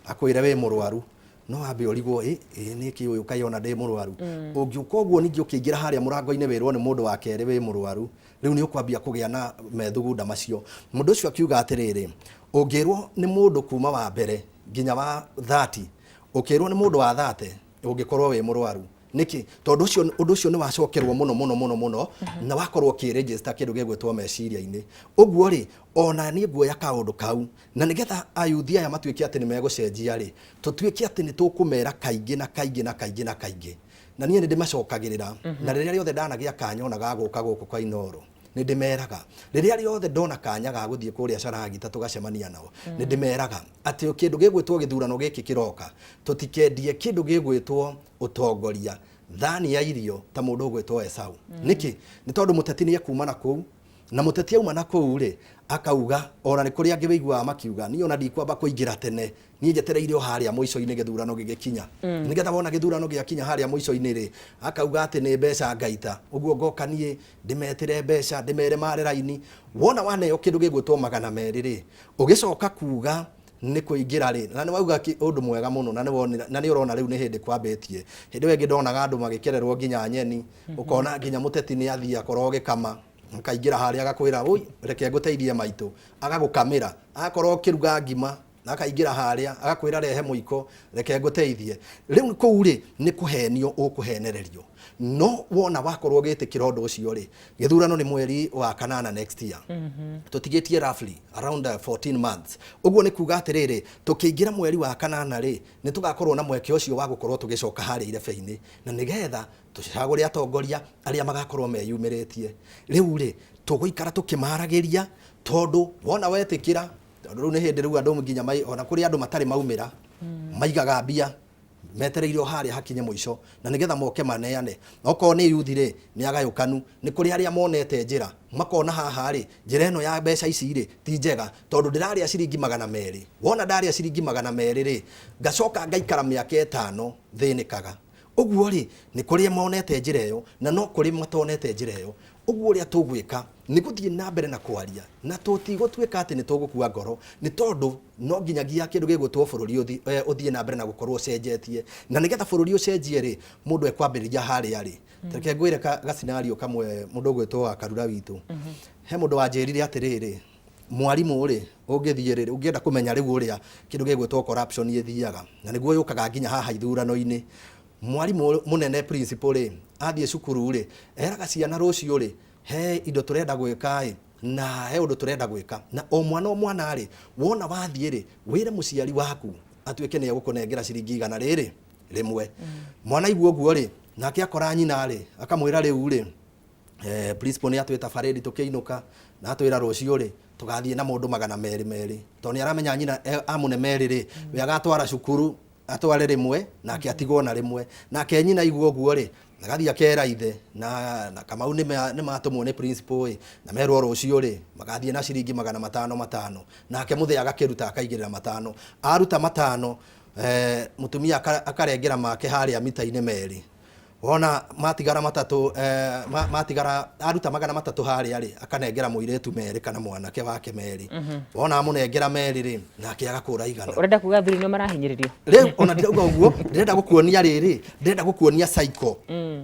akwĩre wĩ mũrwaru, no wambe ũrigwo ĩ nĩkĩ ũyũ kaĩ ona ndĩ mũrwaru. Ũngĩũka ũguo ningĩ ũkĩingĩra harĩa mũrango-inĩ wĩrwo nĩ mũndũ wa kerĩ wĩ mũrwaru, rĩu nĩ ũkwambia kũgĩa na methugunda macio. Mũndũ ũcio akiuga atĩrĩrĩ, ũngĩrwo nĩ mũndũ kuma wa mbere nginya wa 30, ũkĩrwo nĩ mũndũ wa 30 ũngĩkorwo wĩ mũrwaru. Nĩkĩ? Tondũ ũcio ũndũ ũcio nĩ wacokerwo mũno mũno mũno mũno na wakorwo ũkĩregister kĩndũ gĩgwĩtwo meciria-inĩ. Ũguo rĩ, ona niĩ nguoya kaũndũ kau na nĩgetha ayuthi aya matuĩke atĩ nĩ megũcenjia rĩ, tũtuĩke atĩ nĩ tũkũmera kaingĩ na kaingĩ na kaingĩ na kaingĩ. Na niĩ nĩ ndĩmacokagĩrĩra, na rĩrĩa rĩothe ndanagĩa kanya ona ga gũka gũkũ kwa Inooro, nĩ ndĩmeraga. Rĩrĩa rĩothe ndona kanya ga gũthiĩ kũrĩa Caragita tũgacemania nao, nĩ ndĩmeraga atĩ kĩndũ gĩgwĩtwo gĩthurano gĩkĩ kĩroka, tũtikendie kĩndũ gĩgwĩtwo ũtongoria thani ya irio ta mũndũ ũgwĩtwo Esau. Nĩkĩ? Nĩ tondũ mũteti nĩ ekuma na kũu, na mũteti auma na kũu rĩ, akauga ona nĩ kũrĩ angĩ wĩiguaga makiuga niĩ ona ndikwamba kũingĩra tene, niĩ njetereire o harĩa mũico-inĩ gĩthurano gĩgĩkinya. Nĩgetha wona gĩthurano gĩakinya harĩa mũico-inĩ rĩ, akauga atĩ nĩ mbeca ngaita, ũguo ngoka niĩ ndĩmetĩre mbeca, ndĩmere mare raini. Wona waneo kĩndũ gĩgwĩtwo 200 rĩ, ũgĩcoka kuga nĩ kũingĩra rĩ, na nĩ wauga ũndũ mwega mũno, na nĩ ũrona rĩu nĩ hĩndĩ kwambĩtie. Hĩndĩ ĩyo ĩngĩ ndonaga andũ magĩkererwo nginya nyeni, ũkona nginya mũteti nĩ athiĩ akorwo gĩkama, akaingĩra harĩa agakwĩra oi reke ngũteithie maitũ, agagũkamĩra, agakorwo ũkĩruga ngima na akaingĩra harĩa agakwĩra rehe mũiko reke ngũteithie. Rĩu kũu rĩ, nĩ kũhenio ũkũhenererio. No wona wakorwo ũgĩtĩkĩra ũndũ ũcio rĩ, gĩthurano nĩ mweri wa kanana next year, tũtigĩtie roughly around 14 months. Ũguo nĩ kuga atĩrĩrĩ, tũkĩingĩra mweri wa kanana rĩ, nĩ tũgakorwo na mweke ũcio wa gũkorwo tũgĩcoka harĩa irebe-inĩ, na nĩgetha tũcagũre atongoria arĩa magakorwo meyumĩrĩtie. Rĩu rĩ, tũgũikara tũkĩmaragĩria, tondũ wona wetĩkĩra, tondũ rĩu nĩ hĩndĩ rĩu andũ nginya ona kũrĩ andũ matarĩ maumĩra, maigaga mbia metereire o harĩa hakinye mũico na nĩgetha moke maneane. Okorwo nĩ yuthi rĩ, nĩ agayũkanu, nĩ kũrĩ arĩa monete njĩra, makona haha rĩ, njĩra ĩno ya mbeca ici rĩ ti njega, tondũ ndĩrarĩa ciringi 200. Wona ndarĩa ciringi 200 rĩ, ngacoka ngaikara mĩaka 5 thĩnĩkaga. Ũguo rĩ, nĩ kũrĩ monete njĩra ĩyo na no kũrĩ matonete njĩra ĩyo. Ũguo ũrĩa tũgwĩka nĩ gũthiĩ na mbere na kwaria, na tũtigũtuĩka atĩ nĩ tũgũkua ngoro, nĩ tondũ no nginyagia kĩndũ gĩgwĩtwo bũrũri ũthiĩ na mbere na gũkorwo ũcenjetie. Na nĩgetha bũrũri ũcenjie rĩ, mũndũ ekwambĩrĩria harĩa rĩ. Reke ngwĩre ga scenario kamwe, mũndũ ũgwĩtwo wa Karura witũ. He mũndũ wanjĩrire atĩrĩrĩ, mwarimũ rĩ, ũngĩthiĩ rĩ, ũngĩenda kũmenya rĩu ũrĩa kĩndũ gĩgwĩtwo corruption ĩthiaga, na nĩguo yũkaga nginya haha ithurano-inĩ. Mwarimũ mũnene principal rĩ, athiĩ cukuru rĩ, eraga ciana rũciũ rĩ, he indo tũrenda gwĩka ĩ, na he ũndũ tũrenda gwĩka, na o mwana o mwana rĩ, wona wathiĩ rĩ, wĩre mũciari waku atuĩke nĩ egũkũnengera ciringi 100 rĩrĩ rĩmwe. Mwana aigua ũguo rĩ, nake akora nyina rĩ, akamwĩra rĩu rĩ, principal nĩ atwĩta parade tũkĩinũka, na atwĩra rũciũ rĩ, tũgathiĩ na mũndũ 200 200, tondũ nĩ aramenya nyina amũne 2 rĩ, we agatwara cukuru atware rĩmwe, nake atigwo na rĩmwe. Nake nyina aigua ũguo rĩ, agathiĩ akera ithe na Kamau nĩ matũmwo nĩ principal ĩ, na merwo rũciũ rĩ, magathiĩ na ciringi 500 500. Nake mũthee agakĩruta akaigĩrĩra 5. Aruta 5, mũtumia akarengera make harĩa mita-inĩ 2. Wona matigara 3, matigara aruta 300 harĩa rĩ, akanengera mũirĩtu 2 kana mwanake wake 2. Wona amũnengera 2 rĩ, nake agakũra 100. Ũrenda kuga athuri nĩo marahinyĩrĩrio? Rĩu ona ndirauga ũguo, ndĩrenda gũkuonia rĩrĩ, ndĩrenda gũkuonia cycle,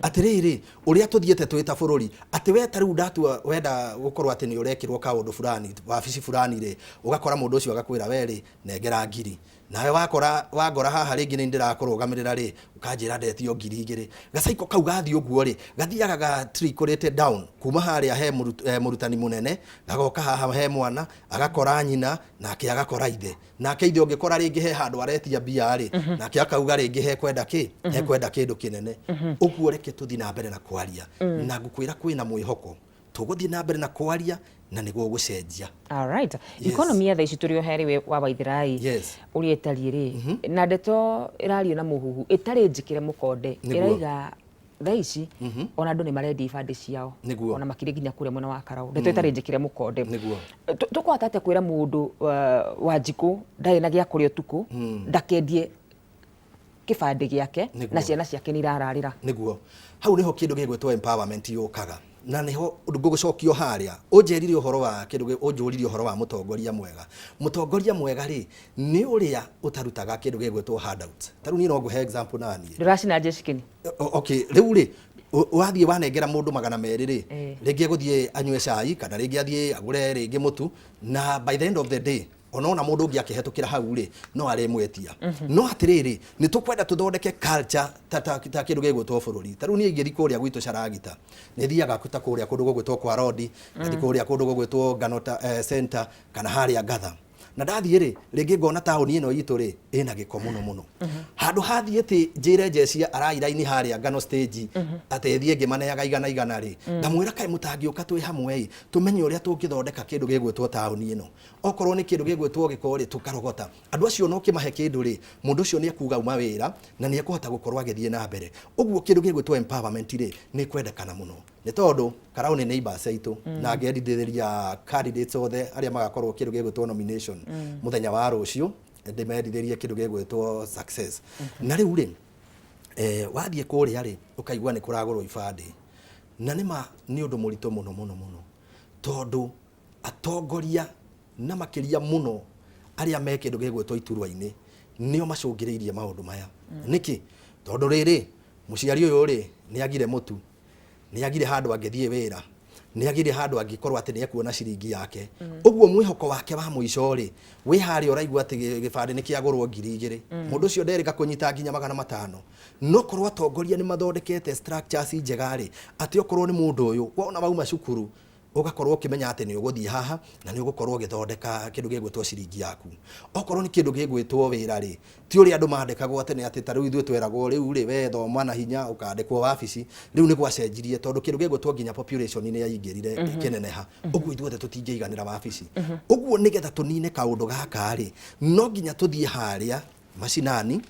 atĩrĩrĩ, ũrĩa tũthiĩte twĩ ta bũrũri, atĩ we ta rĩu ndatua wenda gũkorwo atĩ nĩ ũrekĩrwo kaũndũ fulani wabici fulani rĩ, ũgakora mũndũ ũcio agakwĩra, we rĩ, nengera 1000. Nawe wakora wangora haha rĩngĩ nĩ ndĩrakũrũgamĩrĩra rĩ, ũkanjĩra ndetio 2000. Gacaiko kau gathiĩ ũguo rĩ, gathiaga ga down kuma harĩa he mũrutani mũnene, gagoka haha he mwana, agakora nyina, nake agakora ithe. Nake ithe ũngĩkora rĩngĩ he handũ aretia mbia rĩ, nake akauga rĩngĩ he kwenda kĩ, he kwenda kĩndũ kĩnene. Ũguo reke tũthiĩ na mbere na kwaria, na ngũkwĩra kwĩna mwĩhoko, tũgũthiĩ na mbere na kwaria na nĩguo gũcenjia. Alright. Economy ya thaa ici tũrĩ o harĩ we wa Waithirai ũrĩa ĩtariĩ rĩ, na ndeto ĩrario na mũhuhu ĩtarĩ njĩkĩre mũkonde, ĩraiga thaa ici ona andũ nĩ marendia ibandĩ ciao, ona makĩria nginya kũrĩa mwena wa Karau, ndeto ĩtarĩ njĩkĩre mũkonde. Tũkũhota atĩa kwĩra mũndũ wa njikũ ndarĩ na gĩa kũrĩa ũtukũ ndakendie kĩbandĩ gĩake, na ciana ciake nĩ irararĩra? Nĩguo, hau nĩho kĩndũ gĩgwĩtwo empowerment yũkaga, na nĩho ngũgũcokio harĩa ũnjĩrire ũhoro wa kĩndũ ũnjũririe ũhoro wa mũtongoria mwega. Mũtongoria mwega rĩ, nĩ ũrĩa ũtarutaga kĩndũ gĩgwĩtwo handout. Ta rĩu niĩ no ngũhe example naniĩ. Ndũracina njecikini. Okay, rĩu rĩ, wathiĩ wanengera mũndũ 200 rĩ, rĩngĩ egũthiĩ anyue cai, kana rĩngĩ athiĩ agũre rĩngĩ mũtu, na by the end of the day ona mũndũ ũngĩ akĩhetũkĩra hau rĩ, no arĩmwetia. No atĩrĩrĩ, nĩ tũkwenda tũthondeke culture ta kĩndũ gĩgwĩtwo bũrũri. Ta rĩu niĩ ingĩthiĩ kũrĩa gwitũ Caragita, nĩ thiaga ta kũrĩa kũndũ gũgwĩtwo kwa Rodi, ngathiĩ kũrĩa kũndũ gũgwĩtwo Ngano ta, center kana harĩa Ngatha, na ndathiĩ rĩ, rĩngĩ ngona taũni ĩno itũ rĩ, ĩna gĩko mũno mũno. Handũ hathiĩ atĩ njĩre njecia arairaini harĩa Ngano stage atĩ thiĩ ngĩmaneaga 100 100 rĩ, ndamwĩra, kaĩ mũtangĩũka twĩ hamwe ĩ, tũmenye ũrĩa tũngĩthondeka kĩndũ gĩgwĩtwo taũni ĩno. Okorwo nĩ kĩndũ gĩgwĩtwo gĩko rĩ, tũkarogota. Andũ acio no kĩmahe kĩndũ rĩ, mũndũ ũcio nĩ ekuga uma wĩra na nĩ ekũhota gũkorwo agĩthiĩ na mbere. Ũguo kĩndũ gĩgwĩtwo empowerment rĩ, nĩ kwendekana mũno, nĩ tondũ Karau nĩ neighbors aitũ, na ngendithĩria candidates othe arĩa magakorwo kĩndũ gĩgwĩtwo nomination mũthenya wa rũciũ, ndĩmendithĩrie kĩndũ gĩgwĩtwo success. Na rĩu rĩ, wathiĩ kũrĩa rĩ, ũkaigua nĩ kũragũrwo ibandĩ, na nĩma nĩ ũndũ mũritũ mũno mũno mũno, tondũ atongoria na makĩria mũno arĩa me kĩndũ gĩgwĩtwo iturwa-inĩ nĩo macũngĩrĩirie maũndũ maya. Nĩkĩ? Tondũ rĩrĩ, mũciari ũyũ rĩ, nĩ agire mũtu, nĩ agire handũ angĩthiĩ wĩra, Nĩ agĩire handũ angĩkorwo atĩ nĩ ekuona ciringi yake. Ũguo mwĩhoko wake wa mũico rĩ, wĩ harĩa ũraigua atĩ gĩbandĩ nĩ kĩagũrwo 2000. Mũndũ ũcio nderĩga kũnyita nginya 500. No korwo atongoria nĩ mathondekete structures njega rĩ, atĩ okorwo nĩ mũndũ ũyũ wona wauma cukuru, ũgakorwo ũkĩmenya atĩ nĩ ũgũthiĩ haha na nĩ ũgũkorwo ũgĩthondeka kĩndũ gĩgwĩtwo ciringi yaku. Okorwo nĩ kĩndũ gĩgwĩtwo wĩra rĩ, ti ũrĩa andũ mandĩkagwo tene atĩ ta rĩu ithuĩ tweragwo rĩu rĩ, we thoma na hinya ũkandĩkwo wabici. Rĩu nĩ gwacenjirie tondũ kĩndũ gĩgwĩtwo nginya population nĩ yaingĩrire ĩkĩneneha. Ũguo ithuothe tũtingĩiganĩra wabici. Ũguo nĩgetha tũnine kaũndũ gaka rĩ, no nginya tũthiĩ harĩa macinani,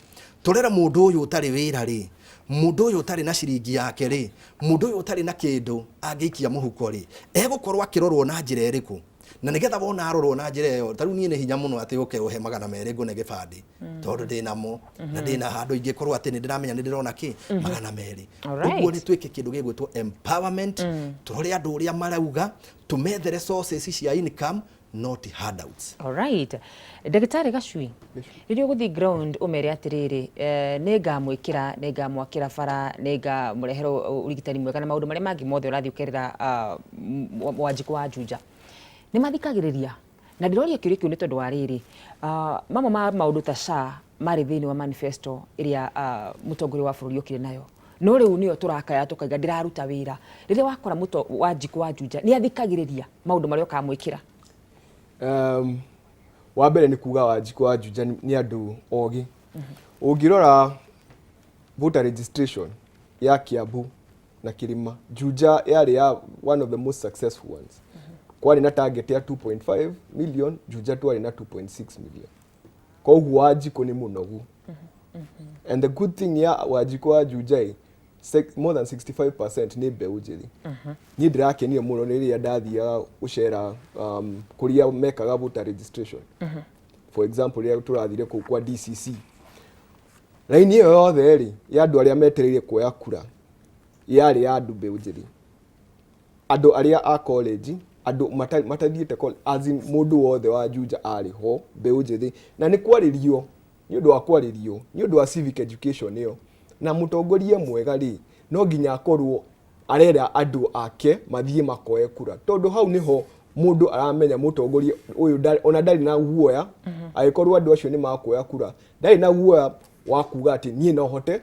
tũrere mũndũ ũyũ ũtarĩ wĩra rĩ, mũndũ ũyũ ũtarĩ na ciringi yake rĩ, mũndũ ũyũ ũtarĩ na kĩndũ angĩikia mũhuko rĩ, egũkorwo akĩrorwo na njĩra ĩrĩkũ? Na nĩgetha wona arorwo na njĩra ĩyo, ta rĩu niĩ nĩ hinya mũno atĩ ũke ũhe 200 ngũne gĩbandĩ, tondũ ndĩnamo na ndĩna handũ ingĩkorwo atĩ nĩ ndĩramenya nĩ ndĩrona kĩ 200. Ũguo nĩ twĩke kĩndũ gĩgwĩtwo empowerment, tũrore andũ ũrĩa marauga, tũmethere sources cia income, not handouts. Alright. Ndagĩtarĩ Gacui, rĩrĩa ũgũthiĩ ground ũmere atĩrĩrĩ, nĩ ngamwĩkĩra, nĩ ngamwakĩra bara, nĩ ngamũrehera ũrigitani mwega na maũndũ marĩa mangĩ mothe ũrathiĩ ũkerĩra Wanjikũ wa Juja. Nĩ mathikagĩrĩria? Na ndĩroria kĩũria kĩu nĩ tondũ wa rĩrĩ, mamwe ma maũndũ ta SHA marĩ thĩinĩ wa manifesto ĩrĩa mũtongoria wa bũrũri okire nayo. No rĩu nĩyo tũrakaya tũkaiga ndĩraruta wĩra. Rĩrĩa wakora mũto Wanjikũ wa Juja nĩ athikagĩrĩria maũndũ marĩa ũkamwĩkĩra? Wa mbere nĩ kuga Wanjikũ wa Juja nĩ andũ ogĩ. Ũngĩrora voter registration ya Kiambu na Kĩrĩma, Juja yarĩ ya one of the most successful ones. Kwarĩ na target ya 2.5 million, Juja twarĩ na 2.6 million. Koguo Wanjikũ nĩ mũnogu. And the good thing ya Wanjikũ wa Juja ĩ, more than 65% nĩ mbeũ njĩthĩ. Niĩ ndĩrakenire mũno nĩ rĩrĩa ndathiaga gũcera kũrĩa mekaga voter registration. For example, rĩrĩa tũrathire kũu kwa DCC, raini ĩyo yothe rĩ ya andũ arĩa metereire kuoya kura yarĩ ya andũ mbeũ njĩthĩ, andũ arĩa a college, andũ matathiĩte as in mũndũ wothe wa Juja arĩ ho mbeũ njĩthĩ, na nĩ kwarĩrio nĩ ũndũ wa kwarĩrio nĩ ũndũ wa civic education ĩyo. Na mũtongoria mwega rĩ, no nginya akorwo arera andũ ake mathiĩ makoe kura, tondũ hau nĩho mũndũ aramenya mũtongoria ũyũ ona ndarĩ na guoya. Angĩkorwo andũ acio nĩ makuoya kura, ndarĩ na guoya wa kuga atĩ niĩ no hote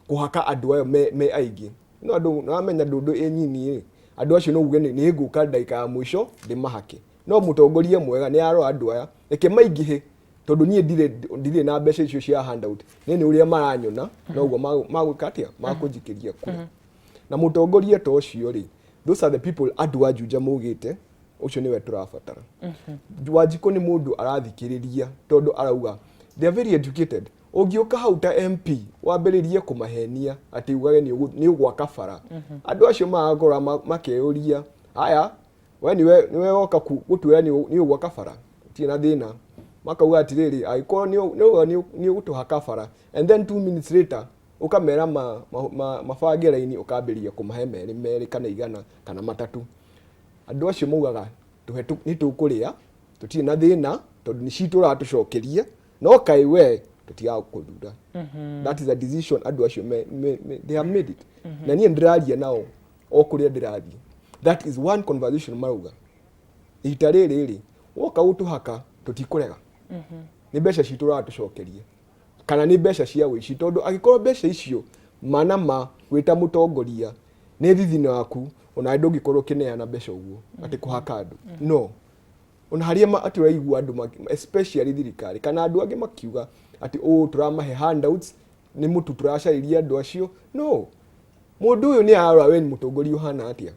kũhaka andũ ayo me aingĩ. No andũ nĩwamenya ndũndũ ĩ nyini ĩ, andũ acio no uge nĩ ngũka ndagĩka ya mũico ndĩmahake. No mũtongoria mwega nĩ arora andũ aya, reke maingĩhe, tondũ niĩ ndirĩ na mbeca icio cia handout, niĩ nĩ ũrĩa maranyona noguo magwĩka atĩa, makũnjikĩria kura. Na mũtongoria ta ũcio rĩ, those are the people andũ a Juja maugĩte ũcio nĩwe tũrabatara. Wanjikũ nĩ mũndũ arathikĩrĩria, tondũ arauga they are very educated. Ũngĩũka hau ta MP wambĩrĩrie kũmahenia atĩ ugage nĩ ũgwaka bara, andũ acio magakorwo makeyũria, aya we nĩwe woka gũtwĩra nĩ ũgwaka bara, gũtirĩ na thĩna. Makauga atĩrĩrĩ, angĩkorwo nĩ ũgũtũhaka bara, and then 2 minutes later ũkamera mabange raini, ũkambĩrĩria kũmahe merĩ merĩ kana 100 kana 3. Andũ acio maugaga tũhe nĩ tũkũrĩa, tũtirĩ na thĩna, tondũ nĩ citũ ũratũcokeria, no kaĩ we tũtigagũthura. That is a decision andũ acio they have made it. Na niĩ ndĩraria nao o kũrĩa ndĩrathiĩ, that is one conversation marauga, ita rĩrĩ rĩ woka gũtũhaka tũtikũrega, nĩ mbeca citũ ũratũcokeria kana nĩ mbeca cia wĩici? Tondũ angĩkorwo mbeca icio mana ma wĩta mũtongoria nĩ thithino yaku, ona ndũngĩkorwo ũkĩneana mbeca ũguo atĩ kũhaka andũ. No ona harĩa atĩ ũraigua andũ especially thirikari kana andũ angĩ makiuga atĩ ũũ tũramahe handouts, nĩ mũtu tũracarĩria andũ acio. No mũndũ ũyũ nĩ arora we nĩ mũtongoria ũhana atĩa,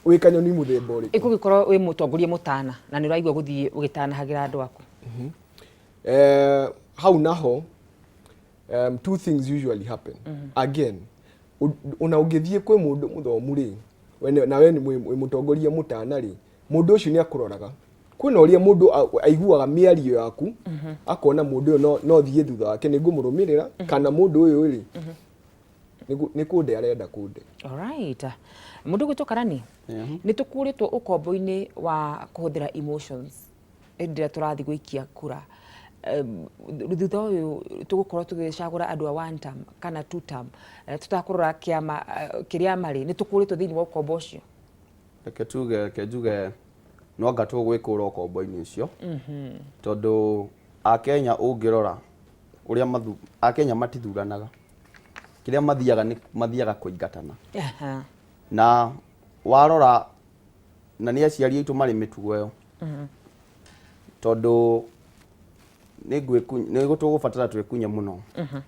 wĩ kanyoni mũthemba ũrĩkũ. Ĩkũgĩkorwo wĩ mũtongoria mũtana na nĩ ũraigua gũthiĩ ũgĩtanahagĩra andũ aku. Hau naho two things usually happen. Again, ona ũngĩthiĩ kwĩ mũndũ mũthomu rĩ, na we nĩ wĩ mũtongoria mũtana rĩ, mũndũ ũcio nĩ akũroraga. Kwĩna ũrĩa mũndũ aiguaga mĩario yaku, akona mũndũ ũyũ no thiĩ thutha wake, nĩ ngũmũrũmĩrĩra, kana mũndũ ũyũ rĩ, nĩ kũnde arenda kũnde. Alright. Mũndũ gwĩtwo Karani, nĩ tũkũrĩtwo ũkombo-inĩ wa kũhũthĩra emotions hĩndĩ ĩrĩa tũrathiĩ gũikia kura. Thutha ũyũ tũgũkorwo tũgĩcagũra andũ a one term kana two term, tũtakũrora kĩama kĩrĩa marĩ, nĩ tũkũrĩtwo thĩinĩ wa ũkombo ũcio. Reke tuge, reke njuge no anga tũgwĩkũra ũkombo-inĩ ũcio, tondũ akenya ũngĩrora ũrĩa mathu akenya matithuranaga, kĩrĩa mathiaga nĩ mathiaga kũingatana. Na warora na nĩ aciari aitũ marĩ mĩtugo ĩyo, tondũ nĩ nĩ tũgũbatara twĩkunye mũno.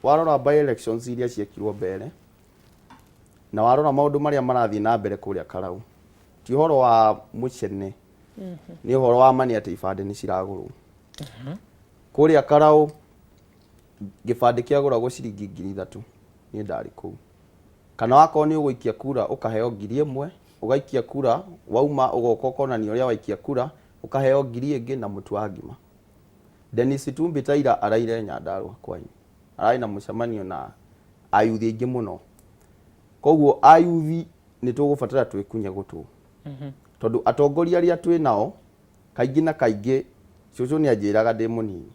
Warora by elections iria ciekirwo mbere na warora maũndũ marĩa marathiĩ na mbere kũrĩa Karau, ti ũhoro wa mũcene, nĩ ũhoro wa ma nĩ atĩ ibandĩ nĩ ciragũrwo kũrĩa Karau. Gĩbandĩ kĩagũragwo ciringi 3,000, niĩ ndarĩ kũu. Kana wakorwo nĩ ũgũikia kura ũkaheo 1,000, ũgaikia kura wauma ũgoka ũkonania ũrĩa waikia kura, ũkaheo 1,000 ĩngĩ na mũtu wa ngima. Dennis Itumbi Taira araire Nyandarua kwanyu, ararĩ na mũcemanio na ayuthi aingĩ mũno. Koguo ayuthi nĩ tũgũbatara twĩkunye gũtũ, tondũ atongoria arĩa twĩ nao kaingĩ na kaingĩ, cũcũ nĩ anjĩraga ndĩ mũnini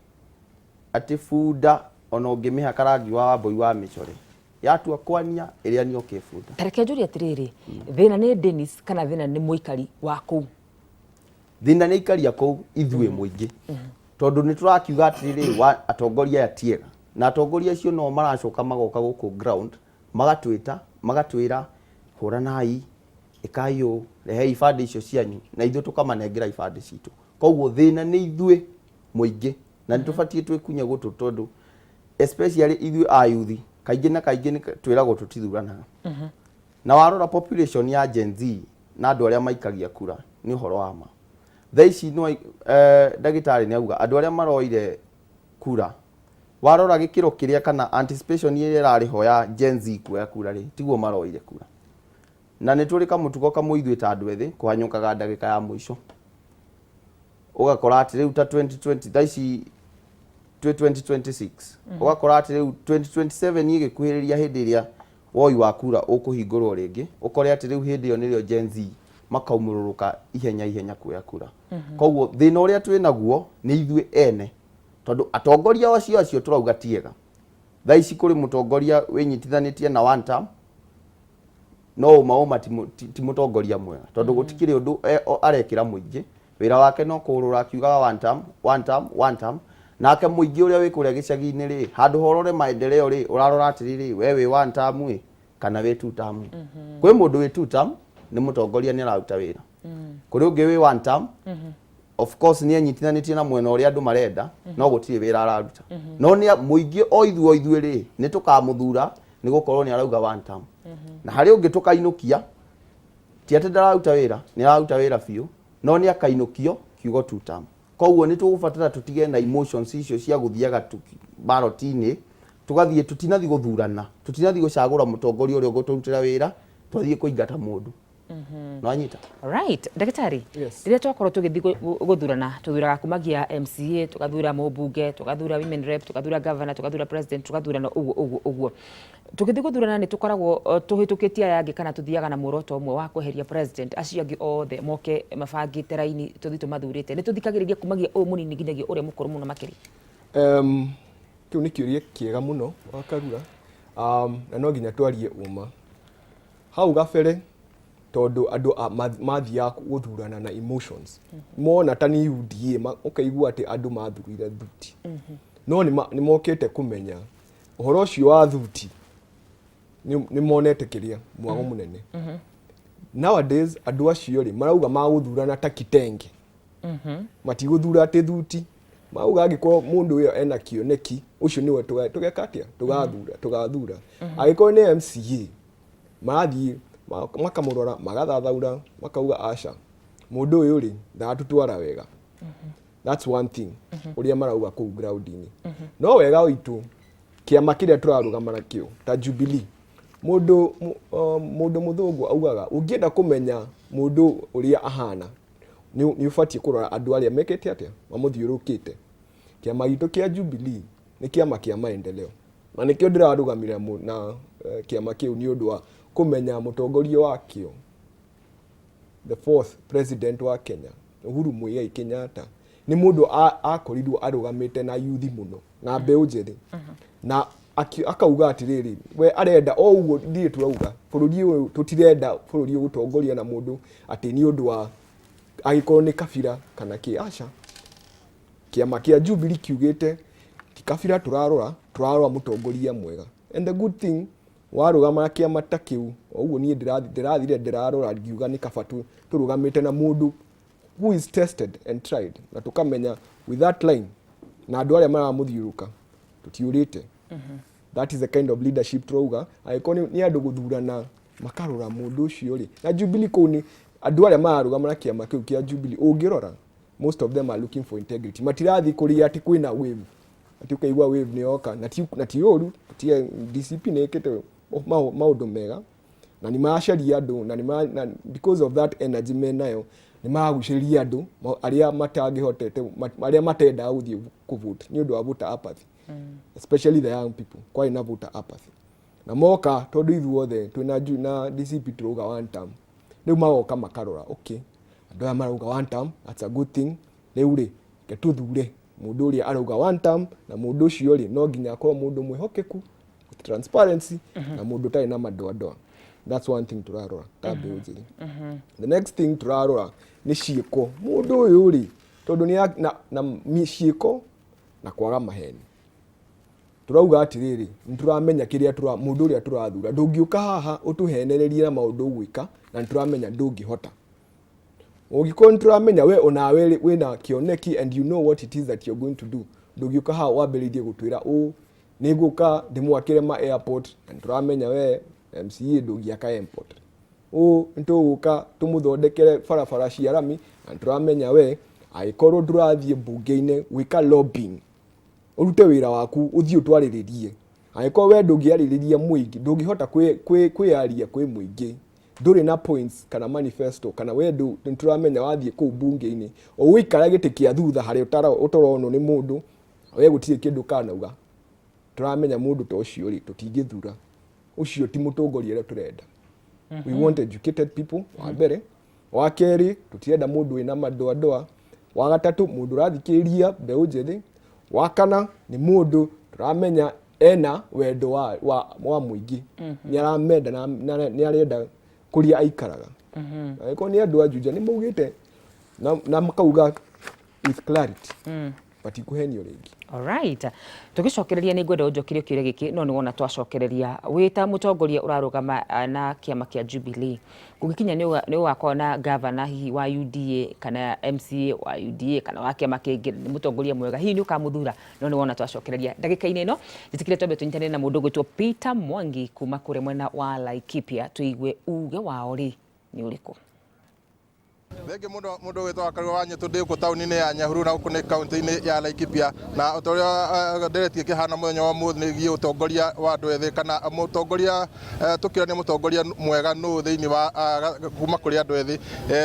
atĩ bunda ona ũngĩmĩhaka rangi wa wambũi wa mĩcore, yatua kwania ĩrĩa nĩ ũkĩbunda. Ta reke njũrie atĩrĩrĩ, thĩna nĩ Dennis kana thĩna nĩ mũikari wa kũu? Thĩna nĩ aikaria kũu, ithuĩ mũingĩ, tondũ nĩ tũrakiuga atĩrĩrĩ, wa atongoria aya ti ega, na atongoria acio no maracoka magoka gũkũ ground magatwĩta magatwĩra hũranai, ĩkai ũũ, rehei ibandĩ icio cianyu, na ithuĩ tũkamanengera ibandĩ citũ. Koguo thĩna nĩ ithuĩ mũingĩ, na nĩ tũbatiĩ twĩkunye gũtũ, tondũ especially ithuĩ ayuthi kaingĩ na kaingĩ nĩ twĩragwo tũtithuranaga. Na warora population ya Gen Z na andũ arĩa maikagia kura, nĩ ũhoro wa ma. Thaa ici no ndagĩtarĩ nĩ auga andũ arĩa maroire kura, warora gĩkĩro kĩrĩa kana anticipation ĩrĩa ĩrarĩ ho ya Gen Z kuoya kura rĩ, tiguo maroire kura. Na nĩ tũrĩ kamũtugo kamwe ithuĩ ta andũ ethĩ kũhanyũkaga ndagĩka ya mũico, ũgakora atĩ rĩu ta 2020, thaa ici twĩ 2026, ũgakora atĩ rĩu 2027 ĩgĩkuhĩrĩria, hĩndĩ ĩrĩa woi wa kura ũkũhingũrwo rĩngĩ, ũkore atĩ rĩu hĩndĩ ĩyo nĩrĩo Gen Z makaumũrũrũka ihenya ihenya kuoya kura. Koguo thĩna ũrĩa twĩ naguo nĩ ithuĩ ene, tondũ atongoria acio acio tũrauga ti ega. Thaa ici kũrĩ mũtongoria wĩnyitithanĩtie na one term, no ũma ũma ti mũtongoria mwega, tondũ gũtikĩrĩ ũndũ arekĩra mũingĩ. Wĩra wake no kũũrũra akiugaga one term, one term, one term. Nake mũingĩ ũrĩa wĩ kũrĩa gĩcagi-inĩ rĩ, handũ horore maendeleo rĩ, ũrarora atĩrĩrĩ, we wĩ one term ĩ kana wĩ two term? Kwĩ mũndũ wĩ two term, nĩ mũtongoria, nĩ araruta wĩra. Kũrĩ ũngĩ wĩ one term, of course nĩ enyitithanĩtie na mwena ũrĩa andũ marenda, no gũtirĩ wĩra araruta. No nĩ mũingĩ o ithuĩ o ithuĩ rĩ, nĩ tũkamũthura nĩ gũkorwo nĩ arauga one term. Na harĩ ũngĩ tũkainũkia, ti atĩ ndararuta wĩra, nĩ araruta wĩra biũ, no nĩ akainũkio kiugo two term. Koguo nĩ tũgũbatara tũtige na emotions icio cia gũthiaga ballot-inĩ, tũgathiĩ tũtinathiĩ gũthurana, tũtinathiĩ gũcagũra mũtongoria ũrĩa ũgũtũrutĩra wĩra, twathiĩ kũingata mũndũ. Nwanyita? Right, ndagĩtarĩ. Yes. Rĩrĩa twakorwo tũgĩthiĩ gũthurana, tũthuraga kumagia MCA, tũgathura mũmbunge, tũgathura women rep, tũgathura governor, tũgathura president, tũgathurana ũguo ũguo ũguo. Tũgĩthiĩ gũthurana nĩ tũkoragwo tũhĩtũkĩtie aya angĩ, kana tũthiaga na muoroto ũmwe wa kweheria president, acio angĩ othe moke mabangĩte raini tũthiĩ tũmathurĩte? Nĩ tũthikagĩrĩria kumagia ũyũ mũnini nginyagia ũrĩa mũkũrũ mũno makĩria? Kĩu nĩ kĩũria kĩega mũno, Wakarura, na no nginya twarie ũma. Hau gabere, tondũ andũ mathiaga gũthurana na emotions, mona ta nĩ UDA, ũkaigua atĩ andũ mathurire thuti, no nĩ mokĩte kũmenya ũhoro ũcio wa thuti nĩ monete kĩrĩa mwago mũnene. Nowadays andũ acio rĩ, marauga magũthurana ta kitenge, matigũthura atĩ thuti. Mauga angĩkorwo mũndũ ũyũ ena kĩoneki, ũcio nĩwe tũgeka atĩa, tũgathura, tũgathura. Angĩkorwo nĩ MCA, marathiĩ makamũrora, magathathaura, makauga aca, mũndũ ũyũ rĩ, ndaratũtwara wega. That's one thing ũrĩa marauga kũu ground-inĩ. No wega witũ, kĩama kĩrĩa tũrarũgama nakĩo ta Jubilee, mũndũ mũthũngũ augaga ũngĩenda kũmenya mũndũ ũrĩa ahana, nĩ ũbatiĩ kũrora andũ arĩa mekĩte atĩa mamũthiũrũrũkĩte. Kĩama gitũ kĩa Jubilee nĩ kĩama kĩa maendeleo, na nĩkĩo ndĩrarũgamĩrĩra na kĩama kĩu, nĩ ũndũ wa kũmenya mũtongoria wakĩo, the fourth president wa Kenya, Uhuru Muigai Kenyatta, nĩ mũndũ akorirwo arũgamĩte na yuthi mũno na mbeũ njĩthĩ, na akauga atĩrĩrĩ, we arenda o ũguo ithuĩ turauga. Bũrũri ũyũ tũtirenda bũrũri ũyũ gũtongorio na mũndũ atĩ nĩ ũndũ wa angĩkorwo nĩ kabira kana kĩ. Aca, kĩama kĩa Jubilee kiugĩte ti kabira tũrarora, tũrarora mũtongoria mwega. And the good thing, warũgama na kĩama ta kĩu o ũguo niĩ ndĩrathire ndĩrarora ngiuga nĩ kaba tũrũgamĩte na mũndũ who is tested and tried, na tũkamenya with that line na andũ arĩa maramũthiũrũka tũtiũrĩte. That is the kind of leadership turauga. Angĩkorwo nĩ andũ gũthurana makarora mũndũ ũcio rĩ, na Jubilee kũu nĩ andũ arĩa mararũgama na kĩama kĩu kĩa Jubilee, ũngĩrora most of them are looking for integrity. Matirathiĩ kũrĩa atĩ kwĩna wave, atĩ ũkaigua wave nĩ yoka, na ti ũru. Tũtige DCP nĩ ĩkĩte maũndũ mega na nĩ maracaria andũ na because of that energy menayo nĩ maragucĩrĩria andũ arĩa matangĩhotete, arĩa matendaga gũthiĩ kũvote nĩ ũndũ wa voter apathy, especially the young people. Kwarĩ na voter apathy na moka tondũ ithuothe twĩna na DCP tũrauga one term. Rĩu magoka makarora, okay, andũ aya marauga one term, that's a good thing. Rĩu rĩ, reke tũthure mũndũ ũrĩa arauga one term, na mũndũ ũcio rĩ, no nginya akorwo mũndũ mwĩhokeku with transparency na mũndũ ũtarĩ na madoadoa. That's one thing tũrarora ta mbeũ njĩthĩ. The next thing tũrarora nĩ ciĩko. Mũndũ ũyũ rĩ, tondũ nĩ na ciĩko na kwaga maheni. Tũrauga atĩrĩrĩ, nĩ tũramenya kĩrĩa mũndũ ũrĩa tũrathura. Ndũngĩũka haha ũtũhenererie na maũndũ ũgwĩka na nĩ tũramenya ndũngĩhota. Ũngĩkorwo nĩ tũramenya we onawe wĩna kĩoneki and you know what it is that you're going to do, ndũngĩũka haha wambĩrĩirie gũtwĩra ũũ nĩ ngũka ndĩmwakĩre ma airport na nĩ tũramenya we MCA ndũngĩaka airport. Ũũ nĩ tũgũka tũmũthondekere barabara cia rami na nĩ tũramenya we angĩkorwo ndũrathiĩ mbunge-inĩ gwĩka lobbying, ũrute wĩra waku ũthiĩ ũtwarĩrĩrie. Angĩkorwo we ndũngĩarĩrĩria mũingĩ, ndũngĩhota kwĩyaria kwĩ mũingĩ, ndũrĩ na points kana manifesto, kana we nĩ tũramenya wathiĩ kũu mbunge-inĩ ũgũikara gĩtĩ kĩa thutha harĩa ũtaronwo nĩ mũndũ, we gũtirĩ kĩndũ kanauga. Tũramenya mũndũ ta ũcio rĩ, tũtingĩthura. Ũcio ti mũtongoria ũrĩa tũrenda. We want educated people, wa mbere. Wa kerĩ, tũtirenda mũndũ wĩna madoadoa. Wa gatatũ, mũndũ ũrathikĩrĩria mbeũ njĩthĩ. Wa kana nĩ mũndũ tũramenya ena wendo wa mũingĩ, nĩ aramenda na nĩ arenda kũrĩa aikaraga. Angĩkorwo nĩ andũ a Juja nĩ maugĩte na makauga with clarity, matikũhenio rĩngĩ. Alright. Tũgĩcokereria nĩ ngwenda ũnjokerie kĩũria gĩkĩ, no nĩ wona twacokereria wĩ ta mũtongoria ũrarũgama na kĩama kĩa Jubilee, kũngĩkinya nĩ ũgakorwo na gavana hihi wa UDA kana MCA wa UDA kana wa kĩama kĩngĩ, nĩ mũtongoria mwega, hihi nĩ ũkamũthura? No nĩ wona twacokereria ndagĩka-inĩ ĩno, njĩtĩkĩre twambe tũnyitanĩre na mũndũ ũgwĩtwo Peter Mwangi kuma kũrĩa mwena wa Laikipia, tũigue uge wao rĩ nĩ ũrĩkũ. Thengi mũno mũndũ wĩtwo Wakarua wa Nyetũ, ndĩ gũkũ taũni-inĩ ya Nyahururu na gũkũ nĩ kaunti-inĩ ya Laikipia, na o ta ũrĩa nderetie kĩhana mũthenya wa ũmũthĩ nĩ wĩgiĩ ũtongoria wa andũ ethĩ kana mũtongoria, tũkĩonia mũtongoria mwega nũ thĩinĩ wa kuma kũrĩ andũ ethĩ.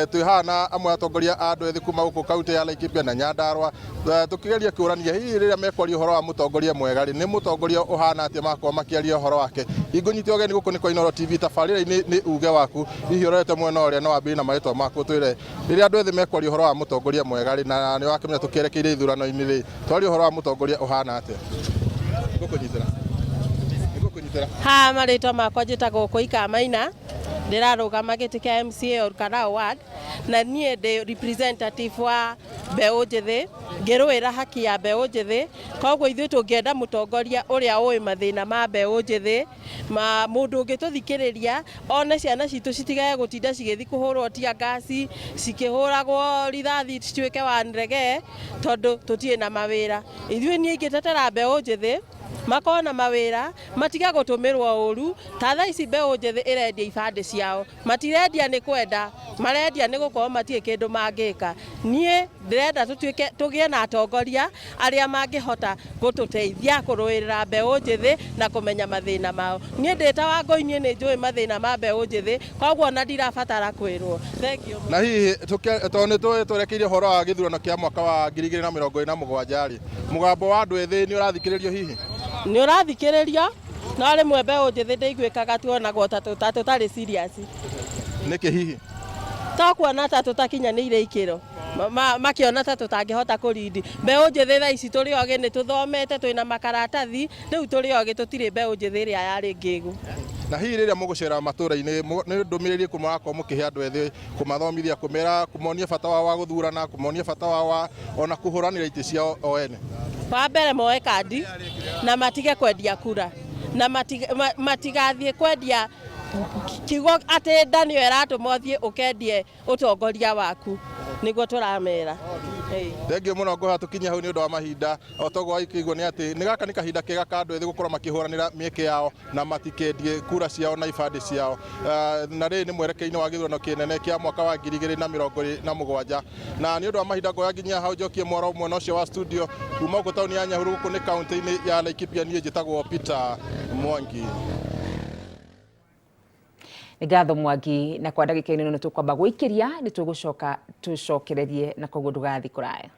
Twĩ haha na amwe a atongoria a andũ ethĩ kuma gũkũ kaunti ya Laikipia na Nyandarua, tũkĩgeria kũrania hihi rĩrĩa mekwaria ũhoro wa mũtongoria mwega rĩ, nĩ mũtongoria ũhana atĩa magakorwo makĩaria ũhoro wake. Ingũnyite ũgeni gũkũ nĩ kwa Inooro TV, tabarĩra-inĩ nĩ uge waku. Hihi ũrorete mwena ũrĩa, no wambĩrĩrie na marĩtwa maku ũtwĩre rĩrĩa andũ ethĩ mekwaria ũhoro wa mũtongoria mwega rĩ, na nĩ wakĩmenya tũkĩerekeire ithurano-inĩ rĩ, twaria ũhoro wa mũtongoria ũhana atĩa? Ngũkũnyitĩra. Ngũkũnyitĩra. Ha marĩtwa makwa njĩtagwo Koika Maina, ndĩrarũgama gĩtĩ kĩa MCA Olkalau Ward, na niĩ ndĩ representative wa mbeũ njĩthĩ, ngĩrũĩra haki ya mbeũ njĩthĩ. Koguo ithuĩ tũngĩenda mũtongoria ũrĩa ũĩ mathĩna ma mbeũ njĩthĩ, ma mũndũ ũngĩtũthikĩrĩria, one ciana citũ citigage gũtinda cigĩthiĩ kũhũrwo tear gas, cikĩhũragwo rithathi cituĩke wa ndege, tondũ tũtirĩ na mawĩra. Ithuĩ niĩ ingĩtetera mbeũ njĩthĩ makorwo na mawĩra, matige gũtũmĩrwo ũru. Ta thaa ici mbeũ njĩthĩ ĩrendia ibandĩ ciao, matirendia nĩ kwenda, marendia nĩ gũkorwo matirĩ kĩndũ mangĩka. Niĩ ndĩrenda tũtuĩke tũgĩe na atongoria arĩa mangĩhota gũtũteithia kũrũĩrĩra mbeũ njĩthĩ na kũmenya mathĩna mao. Niĩ ndĩ ta Wangũi, niĩ nĩ njũĩ mathĩna ma mbeũ njĩthĩ, koguo ona ndirabatara kwĩrwo. Thank you. Na hihi tondũ nĩ twerekeirie ũhoro wa gĩthurano kĩa mwaka wa 2027 rĩ, mũgambo wa andũ ethĩ nĩ ũrathikĩrĩrio hihi? Nĩ ũrathikĩrĩrio, no rĩmwe mbeũ njĩthĩ ndĩiguĩkaga, tuonagwo ta tũtarĩ serious. Nĩkĩ hihi? To kuona ta tũtakinyanĩire ikĩro, makĩona ta tũtangĩhota kũrindi. Mbeũ njĩthĩ thaa ici tũrĩ ogĩ, nĩ tũthomete, twĩna makaratathi, rĩu tũrĩ ogĩ, tũtirĩ mbeũ njĩthĩ ĩrĩa yarĩ ngĩgu. Na hihi rĩrĩa mũgũcera matũra-inĩ, nĩ ndũmĩrĩri ĩrĩkũ mũrakorwo mũkĩhe andũ ethĩ, kũmathomithia, kũmera, kũmonia bata wao wa gũthurana, kũmonia bata wao wa ona kũhũranĩra itĩ ciao o ene? Wa mbere moe kandi na matige kwendia kura na matigathiĩ kwendia kiugo atĩ nda nĩyo ĩratũma ũthiĩ ũkendie ũtongoria waku, nĩguo tũramera. Thengiũ mũno, ngũha tũkinye hau nĩ ũndũ wa mahinda. O toguo waikĩigua nĩ atĩ nĩ gaka nĩ kahinda kega ka andũ ethĩ gũkorwo makĩhũranĩra mĩeke yao na matikendie kura ciao na ibandĩ ciao. Na rĩrĩ nĩ mwerekei-inĩ wa gĩthurano kĩnene kĩa mwaka wa 2027, na nĩ ũndũ wa mahinda ngoya nginya hau njokie mwaro mwena ũcio wa studio. Kuma gũkũ taũni ya Nyahururu, gũkũ nĩ kaunti-inĩ ya Laikipia, niĩ njĩtagwo Peter Mwangi. Nĩ ngatho Mwangi, na kwa ndagĩka ĩno nĩ tũkwamba gwĩkĩria, nĩ tũgũcoka tũcokererie na koguo ndũgathiĩ kũraya.